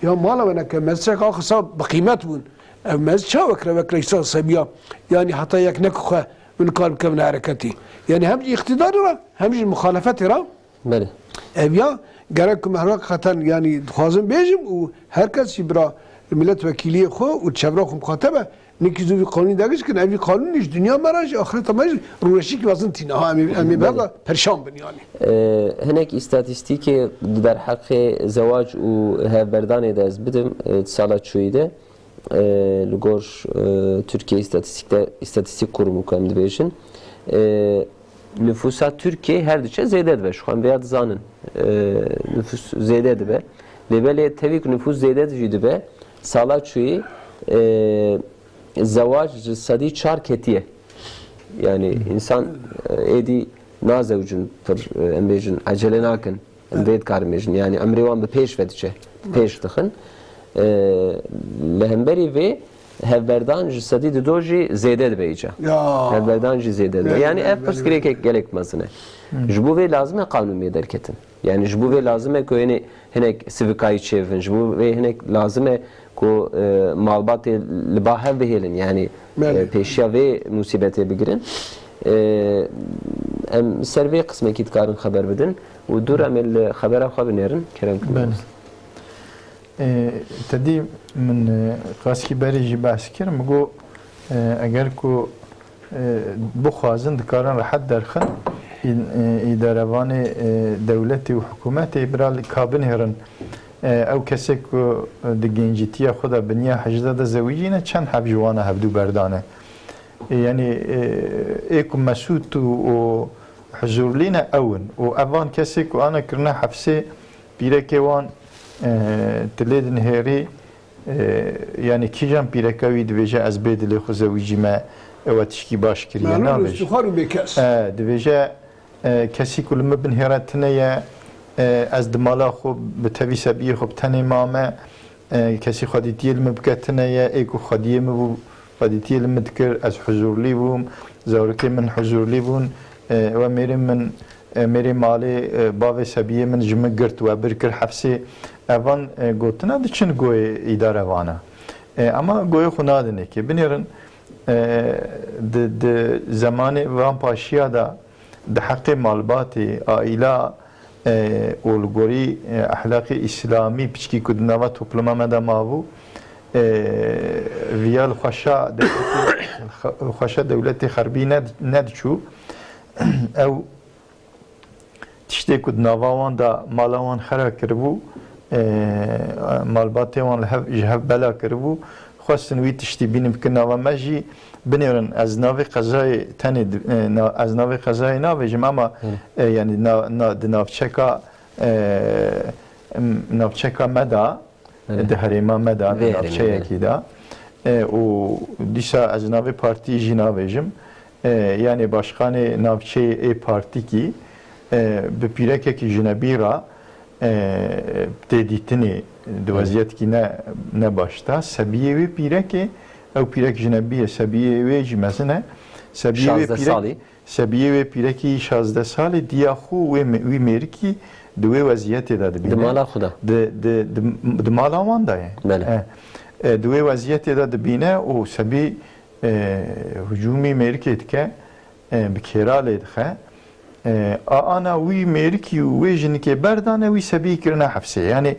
Ya mala we neke meclisek axisa bi qîmet bûn. Ev meclis çawa kire wek reysa sebiya? Yanî heta yek neku xwe min kar bikevine hereketî. Yanî hem ji îqtîdarê re hem jî muxalefetê re Belê. Ev ya gerek ku me heqeten, yanî dixwazim bêjim û her kes jî bira milletvekîliyê xwe û çevra xwe mixate be, nikî zû vî qanûnî degiş kin, ev vî qanûnî ji dinya me re, ji axireta me jî rûreşîkî mezin tîne. Ha, em ê, em ê Belê. berda perişan bin yanî. Ee, hinek îstatîstîkê di derheqê zewac û hevberdanê de ez bidim, e, di sala çûyî de, e, li gor, e, Tirkiye îstatîstîkte, îstatîstîk kurumû ku em dibêjin. E, Nifûsa Tirkiyê her diçe zêde dibe. Ji xwe em vêya dizanin. E, nifûs zêde dibe. Lê belê tevî ku nifûs zêde jî dibe, sala çûyî, e, zewac ji sedî çar ketiye. Yani insan, e, êdî nazewicin pir, e, em bêjin, ecele nakin. Em vê dikarin bêjin. Yani emrê wan bi pêş ve diçe. Pêş dixin. E, li hemberî vê hevberdan ji sedî dido jî zêde dibe îca. Ya. Hevberdan jî zêde dibe. Belê, Yani belê, ev belê, pirsgirêkek belê. gelek mezin e. Hı. Ji bo vê lazim e qanûn bê derketin. Yani ji bo vê lazim e ku hinek, hinek sivîkayî çêbibin. Ji bo vê hinek lazim e ku, e, malbatê li ba hev bihêlin. Yani, Belê. e, pêşiya vê musîbetê bigirin. E, em ser vê qismekî dikarin xeber bidin û dûr em ê li xebera xwe binêrin. Kerem kin. Belê. E, te dî min, e, qaskî berê jî behs kir, min got, e, eger ku, e, bixwazin, dikarin rehet derxin, î-, e, îdarevanê, e, dewletê û hikûmetê bira li ka binêrin. E, ew kesê ku, e, di gencîtiya xwe de, biniya hejdeh de zewicîne, çend heb ji wana hevdû berdane. E, yanî, e, ê ku mesûd û, û huzurlî ne ew in. Û evan kesê ku ana kirine hefsê, pîrekê wan, e, tu lê dinihêrî, e, yanî kîjan pîreka wî dibêje ez bê dilê xwe zewicîme, ew e tişkî baş kiriye, Melûl nabêje. Îftixar û bêkes. E, dibêje, e, kesî ku li min binihêre tune ye, e, ez di mala xwe bi tevî sebiyê xwe bi tenê mame, e, kesî xwedîtiyê li min bike tune ye, ê ku xwediyê min bû, xwedîtiyê li min dikir, ez huzurlî bûm, zarokên min huzurlî bûn, e, we mêrê min, e, mêrê malê, e, bavê sebiyê min ji min girt, we bir kir hefsê. Evan, e, gotina diçin goyê îdare vana. E, ama goyê xwe nadin êkê. Binêrin, e, di, di zemanê van paşiya de di heqê malbatê, aîla, e, û li gorî, e, ehlaqê îslamî piçkî ku di nava topluma me de mabû, e, viya li xweşa dewletê, xweşa dewletê xerbî ned-, nediçû. Ew tiştê ku di nava wan de mala wan xera kiribû, e, malbatê wan li hev, ji hev bela kiribû, xwestin wî tiştî bînin bikin nava me jî binêrin. Ez navê qezayê tenê di-, e, na-, ez navê qezayê navêjim, ama, Hı. e, yanî na-, na-, di navçeka, e, em, navçeka me de, Belê. di herêma me de, Vê di herêmê, navçeyekî de. E, û dîsa ez navê partiyê jî navêjim. E, yanî başkanê navçeyê ê partîkî, e, bi pîrekekî jinebî re, e, tê dîtinê di Belê. weziyetekî ne, ne baş de. Sebiyê wê pîrekê, ew pîrek jinebî ye, sebiyê wê jî mezin e. Sebiyê wê şazdeh pîrek, salî. Sebiyê wê pîrekî şazdeh salî diya xwe wê me-, wî mêrikî di wê weziyetê de dibîne. Di mala xwe de. Di, di, di, di mala wan de ye. Belê. E, e, di wê weziyetê de dibîne û sebî, e, hicûmî mêrikê dike, e, bi kêra lê dixe. E, a ana wî mêrikî û wê jinikê berdane, wî sebî kirine hefsê. Yanî,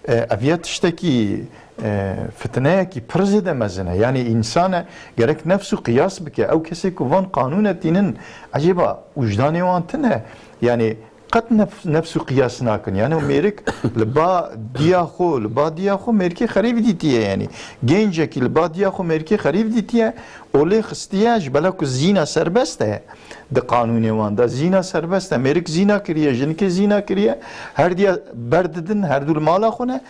e, ev ya tiştekî, e, fitneyekî pir zêde mezin e. Yanî, însan e, gerek nefs û qiyas bike. Ew kesê ku van qanûne tînin, ecêba wijdanê wan tune? Yanî, qet nef-, nefs û qiyas nakin. Yanî, mêrik li ba diya xwe, li ba diya xwe mêrikê xerîb dîtiye. Yanî, gencekî li ba diya xwe mêrikê xerîb dîtiye, olê xistiye, ji bela ku zîna serbest e. Di qanûnê wan de zîna serbest e. Mêrik zîna kiriye, jinikê zîna kiriye. Her diya berdidin, her du li mala xwe ne.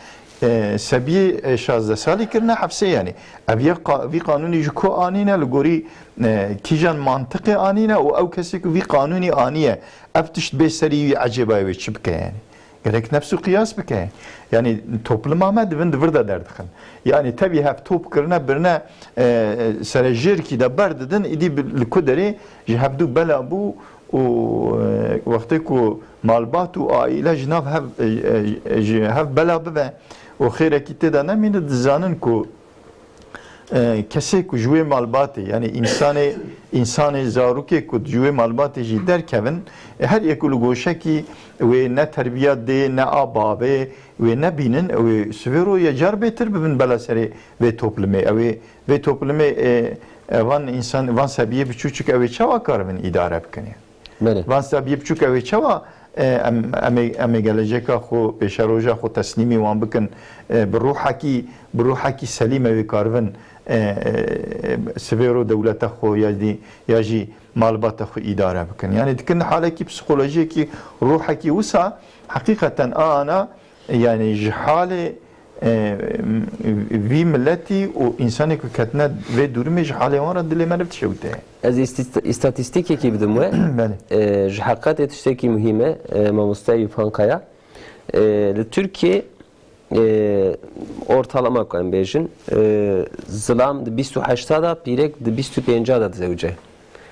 E, sebiyê, e, şazdeh salî kirine hefsê yanî. Ev yek qa-, vî qanûnî ji ku anîne, li gorî, e, kîjan mantiqê anîne û ew kesê ku vî qanûnî aniye, ev tişt bê serî wî ecêba wê çi bike yanî? Gerek nefs û qiyas bike. Yanî topluma me di vin di vir de derdixin. Yanî tevî hev top kirine birine, e, serejêrkî de berdidin, îdî bi-, li ku derê ji hevdû bela bû û, e, wextê ku malbat û aîle ji nav hev, e, e, ji hev bela bibe û xêrekî tê de nemîne, dizanin ku e, kesê ku ji wê malbatê, yanî însanê, însanê zarokê ku ji wê malbatê jî derkevin, e, her yek li goşekî wê ne terbiya dê, ne a bavê wê nebînin, ew ê sivêro ya car bêtir bibin bela serê vê toplumê. Ew ê vê toplumê, e, e, van însan, van sebiyê biçûçik ew ê çawa karibin îdare bikin? Belê. Van sebiyê biçûk ew ê çawa, e, em, em ê, em ê geleceka xwe, pêşeroja xwe teslîmî wan bikin, e, bi ruhekî, bi ruhekî selîm ew ê karibin, e, e, sivêro dewleta xwe ya jî, ya jî malbata xwe îdare bikin. Yanî dikin halekî psîkolojiyekî, ruhekî wisa heqîqeten a ana, yanî ji halê, e, vî miletî û însanê ku ketine vê dûrimê ji halê wan re dilê me ne dişewite. Ez îstîst-, îstatîstîkekî bidim we. Belê. E, ji heqetê tiştekî muhîm e, e, mamoste Yufan Kaya. E, li Tirkiyê, e, ortalama ku em bêjin, e, zilam di bîst û heşta de, pîrek di bîst û pênca de dizewce.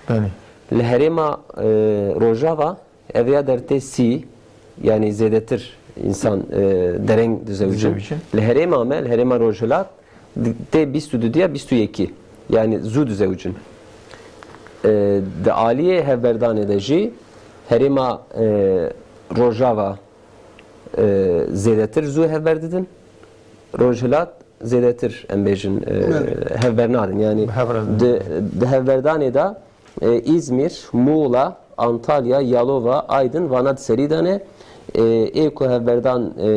Belê. Li herêma, e, Rojava, ev ya der tê sî, yanî zêdetir însan, e, dereng dizewicin. Dizewicin. Li herêma me, li herêma Rojhilat, di-, tê bîst û du diya bîst û yekî. Yanî zû dizewicin. E, di aliyê hevberdanê de jî herêma, e, Rojava, e, zêdetir zû hevber didin. Rojhilat zêdetir, em bêjin, e, Belê. Hevber nadin. Yanî Bi hev re di, di hevberdanê de, e, Îzmîr, Muğla, Antalya, Yalova, Aydin, vana di serî de ne. E, ê ku hevberdan, e,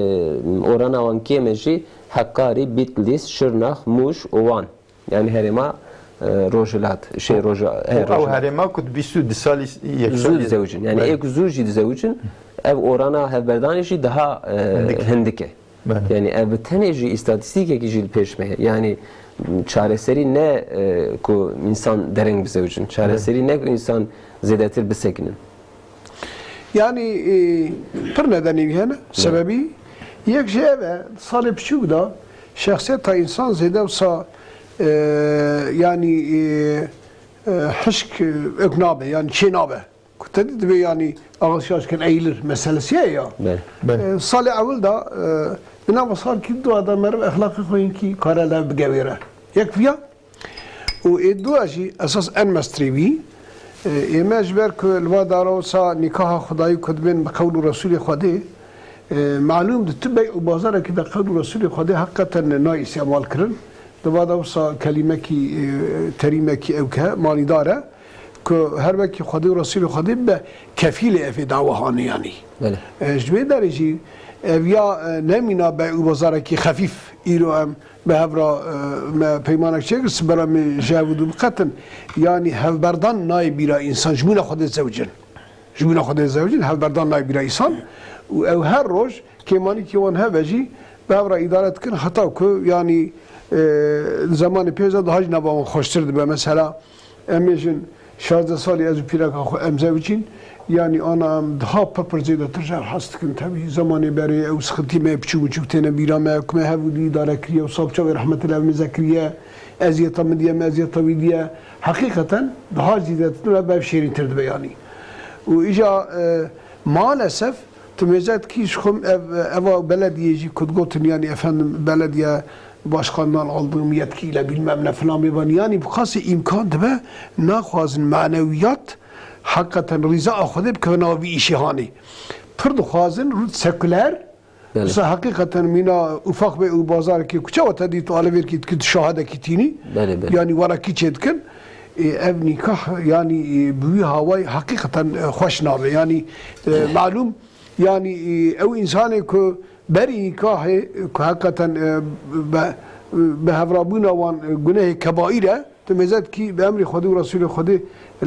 orana wan kêm e jî Hekarî, Bitlis, Şirnex, Mûş û Wan. Yanî herêma, e, Rojhilat, şey, Roja-, he, Û ew Rojhilat. Herêma ku di bîst û du salî, yek Zû salî dizewicin. Yanî Belê. Ê ku zû jî dizewicin, ev orana hevberdanê jî daha, e, Hindik. Hindik e. Belê. Yanî ev bi tenê jî îstatîstîkekî jî li pêş me ye. Yanî çareserî ne, e, ku însan dereng bizewicin. Çareserî Belê. Ne ku însan zêdetir bisekinin. Yanî, e, pir nedenê wî hene. Belê. Sebebî yek jî ev e, salê piçûk de şexsiyeta însan zêde wisa, e, yanî, e, e, hişk, e, ewk nabe, yanî çê nabe. Ku te dî divê, yanî, ağız şaşkın eğilir meselesi ye ya. Belê. Belê. E, salê ewil de, e, di nava salkî dua de meriv exlaqê xwe hinkî kare lev bigewêre. Yek viya. Û ê dua jî esas en mestrê wî, e, ê me ji ber ku li va dara wisa nîkaha Xwedayî ku dibên bi qewl û Resûlê Xwedê, e, malûm di tu bey û bazarekî de qewl û Resûlê Xwedê heqîqeten nayê îstîmal kirin. Di va de wisa kelîmekî, e, terîmekî ewke manîdar e. Ku her wekî Xwedê û Resûlê Xwedê bibe kefîlê evê dawa haniyanî. Belê. E, ji vê derê jî ev ya, e, nemîna be û bazarekî xefîf îro em bi hev re, e, me peymanek çêkir, sibera me ji hev û du biqetin. Yanî hevberdan nayê bîra însan, ji bûna Xwedê zewicin. Ji bûna Xwedê zewicin, hevberdan nayê bîra însan. Û ew her roj kêmanîkî wan hebe jî bi hev re îdare dikin, heta ku, yanî, e, di zemanê pêş de daha jî nava wan xweştir dibe. Mesela, Em ê jin şazdeh salî ez û pîreka xwe em zewicîn, yanî ana em daha pir pir zêdetir ji hev hez dikin. Tevî zemanê berê ew sixintî me yê piçûk miçûk têne bîra me, ku me hev û dî îdare kiriye û sab çavê rehmetê li hev mêze kiriye, eziyeta min diye, me eziyeta wî diye. Heqîqeten daha zêdetir me bev şêrîntir dibe yanî. Û îja, e, maalesef, Tu mêze dikî ji xwe ev, eva belediyê jî ku digotin, yanî efendim belediye başkandan aldığım yetkiyle bilmem ne filan bêvan. Yanî bi qasî îmkan dibe naxwazin manewiyat heqîqeten rîza a Xwedê bikeve nava vî îşê hanê. Pir dixwazin rût sekuler, Belê. Wisa heqîqeten mîna ufak be û bazarekî kuçe we te dît û alevêrkî dikî tu şahedekî tînî. Belê, belê. Yanî were kî çê dikin. E, ev nîkah, yanî, e, bi wî hawayî heqîqeten, e, xweş nabe. Yanî, e, malûm, yanî, e, ew însanê ku berî nîkahê, e, ku heqîqeten, e, be, bi hevrabûna wan, e, gunehê kebaîr e, Tu mêze dikî bi emrê Xwedê û Resûlê Xwedê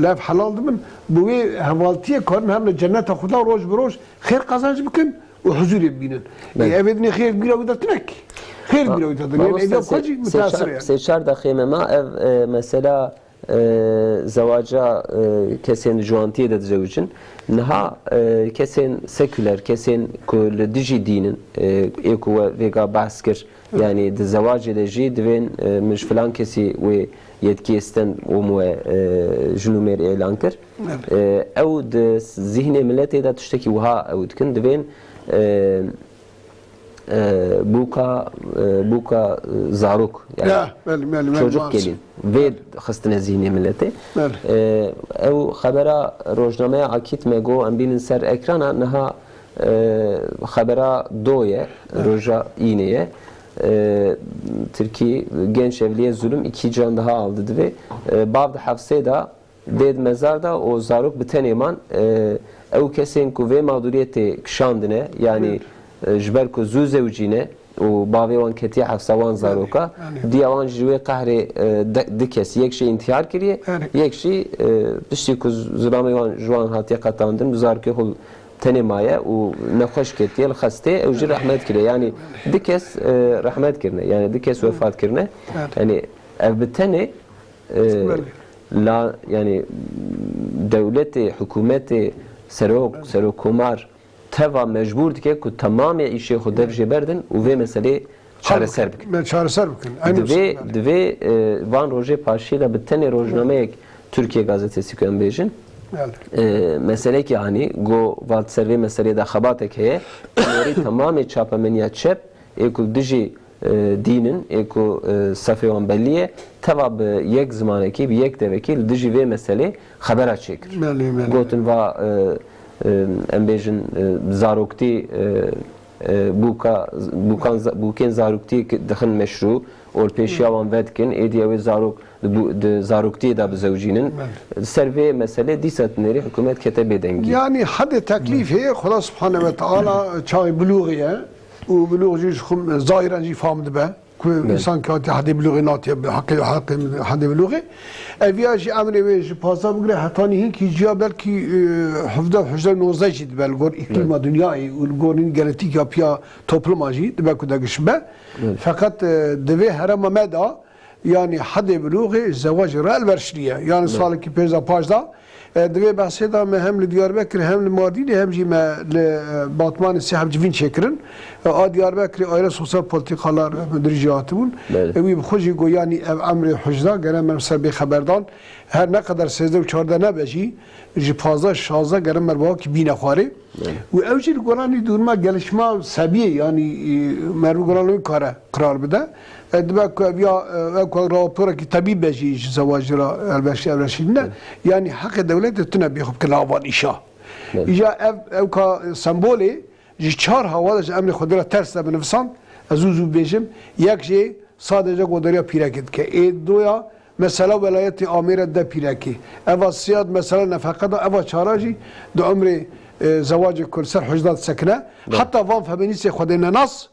li ev helal dibin, bi wê hevaltiyê karin herin li cenneta Xweda roj bi roj xêr qezenc bikin û huzûrê bibînin. Ê, Belê. Ev ê dinê xêr bîra wî de tinek. Xêr bîra wî de dinê. Mamoste, Ev ya sê, xwe jî sê müteessir çar, e. Sê çar deqê me ma ev, e, mesela, e, zewaca, e, kesên di ciwantiyê de dizewicin. Niha, e, kesên seküler, kesên ku li dijî dîn in, e, ê ku we vêga behs kir, Yanî di zewacê de jî divên, e, min ji filan kesî wê yetkiyê stend û min we, e, jin û mêr êlan kir. Evet. E, ew di zîhnê miletê de tiştekî wiha ew dikin. Divên, e, e, bûka, e, bûka, e, zarok, yani Ya, belê, belê, belê, çocuk maalesef. Gelin. Vê xistine zîhnê miletê. Belê. E, ew xebera rojnameya Akît me got, em bînin ser ekrana, niha E, xebera do ye, Evet. roja înê ye. E, Tirkî genç evliye zulüm iki can daha aldı divê. E, bav di hefsê da, dê di mezar da û zarok bi tenê man. E, ew kesên ku vê mağduriyetê kişandine, yani, Evet. e, ji ber ku zû zewicîne û bavê wan ketiye hefsa wan Yani, zaroka, yani. Diya wan ji wê qehrê, e, de-, di kes, yek jî întihar kiriye, Yani. Yek jî, e, piştî ku zilamê wan ji wan hatiye qetandin, bi zarokê xwe tenê maye û nexweş ketiye, li xestê, ew jî rehmet kiriye. Yani du kes, e, rehmet kirine, yani du kes wefat kirine. Evet. Yani ev bi tenê, e, Belê. la, yani dewletê, hikûmetê, serok, Evet. serokkomar teva mecbûr dike ku temamê îşê xwe dev Evet. jê berdin û vê meselê çareser bikin. Me çareser bikin. Eynî Divê, wisa, belê. divê, e, van rojê paşî de bi tenê rojnameyek Türkiye Gazetesi ku em bêjin, Belê. e, meselekî hanî go vat ser vê meselê de xebatek heye, nêrî temamê çapemeniya çep ê ku dijî, e, dîn in, ê ku, e, sefê wan belî ye, teva bi yek zimanekî, bi yek devekî li dijî vê meselê xebera çêkir. Belê, belê. Gotin va, e, e, em bêjin, e, zaroktî, e, e, bûka, bûkan, bûkên zaroktî ki dixin meşrû, orpêşiya wan vedikin, êdî ew ê zarok di bû-, di zaroktiyê de bizewicînin. Belê. Ser vê meselê dîsa nêrî hikûmet kete bêdengî. Yanî hedê teklîfê Xweda Subhane ve Teala çaxê bilûxê ye û bilûx jî ji xwe zahiren jî fam dibe. Ku Belê. Însan ki hatiye hedê bilûxê natiye bi heqê, heqê hedê bilûxê. Ev ya jî emrê wê ji pazdeh bigire hetanî hinkî ciya belkî, e, hevdeh, hevdeh nozdeh jî dibe li gor îklîma Belê. Dinyayê û li gor genetîk ya piya topluma jî dibe ku degiş be. Belê. Feqet, e, di vê herêma me de, yanî hedê bilûxê ji zewacê re elverişlî ye. Yanî Belê. Salekî pênc de paş de, E, di vê behsê de me hem li Diyarbekir hem li Mardînê hem jî me li, e, Batmanê sê heb civîn çêkirin. E, a Diyarbekirê aile sosyal politikalar, e, müdirî jî hatibûn. Belê. E, wî bi xwe jî got, yanî ev emrê hicda gere me ser bê xeberdan. Her ne qeder sêzdeh û çardeh nebe jî, ji pazdeh şazdeh gere me bi wekî bîne xwarê. Belê. Û ew jî li goranî duruma gelişma sebiyê, yanî, e, merivê goranî kare qirar bide. E, dibe ku ev ya, e, ev ku raporekî tebî be jî ji zewacî re elverişî, elverişî nîne. Belê. Yanî heqê dewletê tune bê xwe bikin avan îşa. Belê. Îja ev, ew ka sembolê ji çar hawa de ji emrê Xwedê re ters de binivisan, ez zû zû bêjim, yek jê sadece godariya pîrekê dike. Ê doya mesela welayetê Amêre de pîrekê. Eva siyad mesela nefeqe de, eva çara jî di umrê, e, zewacê ku li ser hicda disekine. Belê. Heta van feminîstê Xwedê nenas,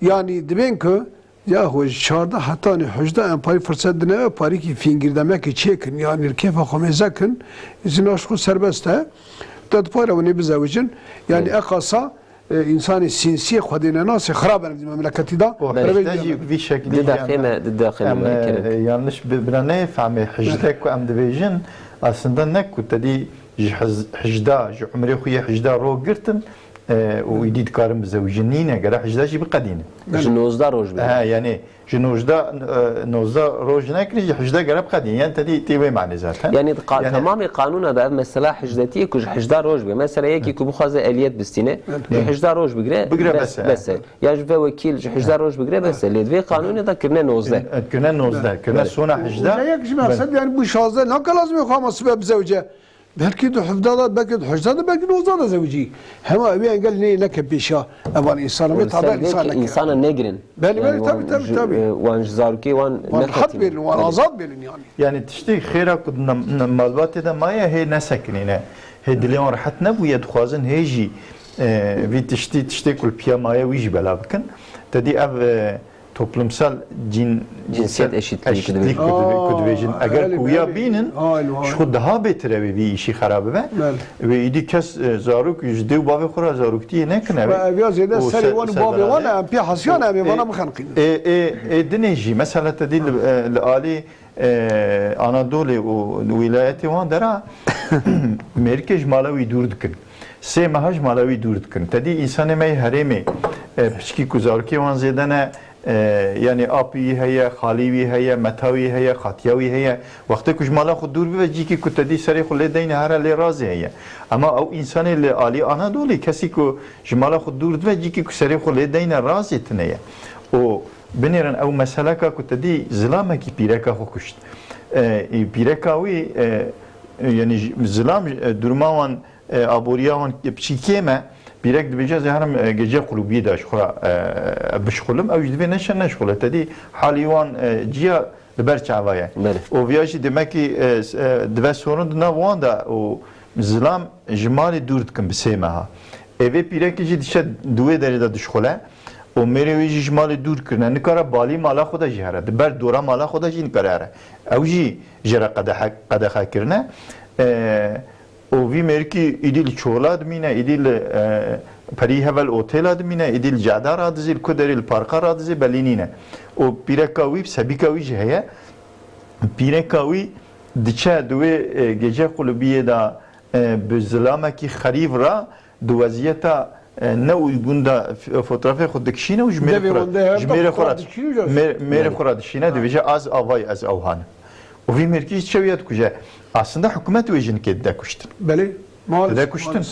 Yanî dibên ku ya xwe ji çardeh hetanî hejda em parî firset dine, parîkî fîngir demekê çêkin, yanî li kêfa xwe mêze kin, zîna ji xwe serbest e. Te di para winê bizewicin. Yanî Evet. eqasa, e, însanê sînsiyê xwedê nenasê xirab e di memleketî de. O Revê hejde jî diye. Vî şeklî Di deqê yani me, di deqê me em, e, kerem. Yanlış bi-, bira neyê fehmê hejde ku em dibêjin, aslında ne ku te dî ji hez-, hejda, ji umrê xwe yê hejda ro girtin, E, û îdî dikarin bizewicin. Nîne, gere hejda jî biqedîne. Belê. Ji nozdeh roj bigire. He, yani ji nozdeh, e, nozdeh roj nekirî, ji hejda gere biqedîne. Yani te dî tê wê manê zaten. Yani di qa-, Yani temamê qanûna de ev mesela hecdetiyê ku ji hejda roj be. Mesela yekî ku bixwaze eliyet bistîne, Belê. ji hejda roj bigire, Bigire bes, bes e. bes e. Ya ji ve wekîl ji hejda roj bigire, bes e. Lê di vê qanûnê de kirine nozdeh. E, kirine nozdeh, kirine Belê. sona hejda. Û yek ji Belê. meqsed yani bu şazdeh nake lazim yok ama sibe bizewce. Belkî di hevdeh de, belkî di hejda de, belkî di nozdeh de zewicî. Hema ew ê engel neyê neke pêşiya evan însanan. Wê Li tabe ser vê însan ki neke. Însanan negirin. Belê, Yani belê, wan tabii, tabii, ji, tabii. e, wan ji zarokê wan Wan rehet nexetînin. bêlin, wan Belê. azad bêlin yani. Yani tiştê xêra ku di nem-, nem-, malbatê de maye hê nesekinîne. Hê dilê wan rehet nebûye, dixwazin hê jî, e, vî tiştî, tiştê ku li piya maye wî jî bela bikin. Te dî ev, e, toplumsal cin, cinsiyet eşitliği ku dibêjin. Eger ku wiya bînin, ji xwe daha bêtir ew ê vî îşî xera bibe. Wê îdî kes, e, zarok ji dê û bavê xwe re zaroktiyê nekine. Ev ya zêde serê wan û bavê wan e, em pê hesiyan em ê vana bixenqînin. Ê, ê, ê dinê jî, mesela te dî li, e, li alî e, Anadolê û wîlayetê wan dera mêrikê ji mala wî dûr dikin. Sê meha ji mala wî dûr dikin. Te dî însanê me yê herêmê, e, piçkî ku zarokê wan zêde ne, e, yanî apî wî heye, xalî wî heye, meta wî heye, xatiya wî heye. Wextê ku ji mala xwe dûr bibe, cîkî ku te dî serê xwe lê deyne here lê razê heye. Ema ew însanê li alî Anadolê, kesî ku ji mala xwe dûr dibe, cîkî ku serê xwe lê deyne razê tune ye. Û Binêrin ew meseleka ku te dî zilamekî pîreka xwe kuşt. E, pîreka wî, e, yanî ji-, zilam, e, duruma wan, e, aboriya wan piçî kêm e. Pîrek dibêje, ez ê herim, e, gece qulubiyê de ji xwe re, e, bişxulim. Ew jî divê neşe neşxule. Te dî halî wan, e, ciya li ber çava ye. Belê. Û viya jî demekî, e, s-, e, dibe sorin di nav wan de û zilam ji malê dûr dikin bi sê meha. Ê vê pîrekê jî diçe di wê derê de dişxule û mêrê wê jî ji malê dûr kirine. Nikare balî mala xwe de jî here. Di ber dora mala xwe de jî nikare here. Ew jî jê re qedexe, qedexe kirine. E, û vî mêrikî îdî li çola dimîne, îdî li, e, perî hevel otêla dimîne, îdî li ceda radizî, li ku derê li parka radizî belî nîne. Û pîreka wî, sebîka wî jî heye. Pîreka wî diçe di wê, e, gece qulubiyê de, e, bi zilamekî xerîv re di weziyeta, e, ne uygun de f-, fotoğrafê xwe dikişîne û ji mêrê xwe re, ji mêrê xwe re, mêr-, mêrê xwe re dişîne, dibêje, "Az avay, ez ewhan." Û vî mêrkî jî çewiya dikuje. Aslında hikûmet wê jinikê dide kuştin. Belê. Dide kuştin.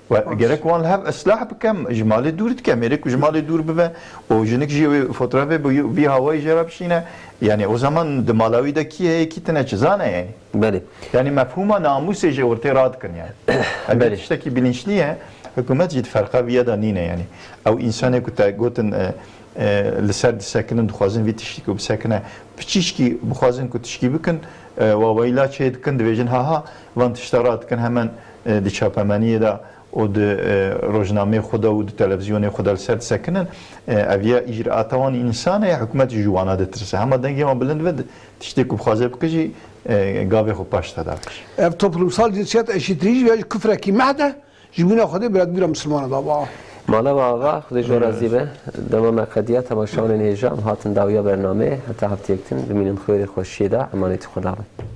We gerek wan li hev islah bike, ji malê dûr dike. Mêrê ku ji malê dûr bibe û jinik jî wê fotoğrafê bi vî hawayî jê re bişîne. Yani o zaman di mala wî de kî heye, kî tine, çi zane yani. Belê. Yani mefhûma namûsê jê ortê radikin yani. Ev tiştekî bilinçlî ye. Hikûmet jî di ferqa viya de nîne yani. Ew însanê ku te gotin, e, e, li ser disekinin, dixwazin vî tiştî ku bisekine, piçîşkî bixwazin ku tişkî bikin, e, wawayîla çê dikin, dibêjin, ha ha, van tişta radikin, hemen, e, di çapemeniyê de û di, e, rojnameyê xwe de û di televîzyonê xwe de li ser disekinin. E, ev ya îcraata wan însan e, hikûmet jî ji wana ditirse. Hema dengê wan bilind be, di-, tiştê ku bixwaze bike jî, e, gavê xwe paş te dakişe. Ev toplumsal cinsiyet eşitliği jî ya jî kufrekî mehd e. Ji bîna Xwedê biradbîra Misilmana da ba. Mala we ava, Xwedê ji we razî be. Dema me qediya temaşevanên hêja em hatin dawiya bernameyê. Heta hefteyek din bimînin xêr û xweşiyê de, emanetî Xweda bin.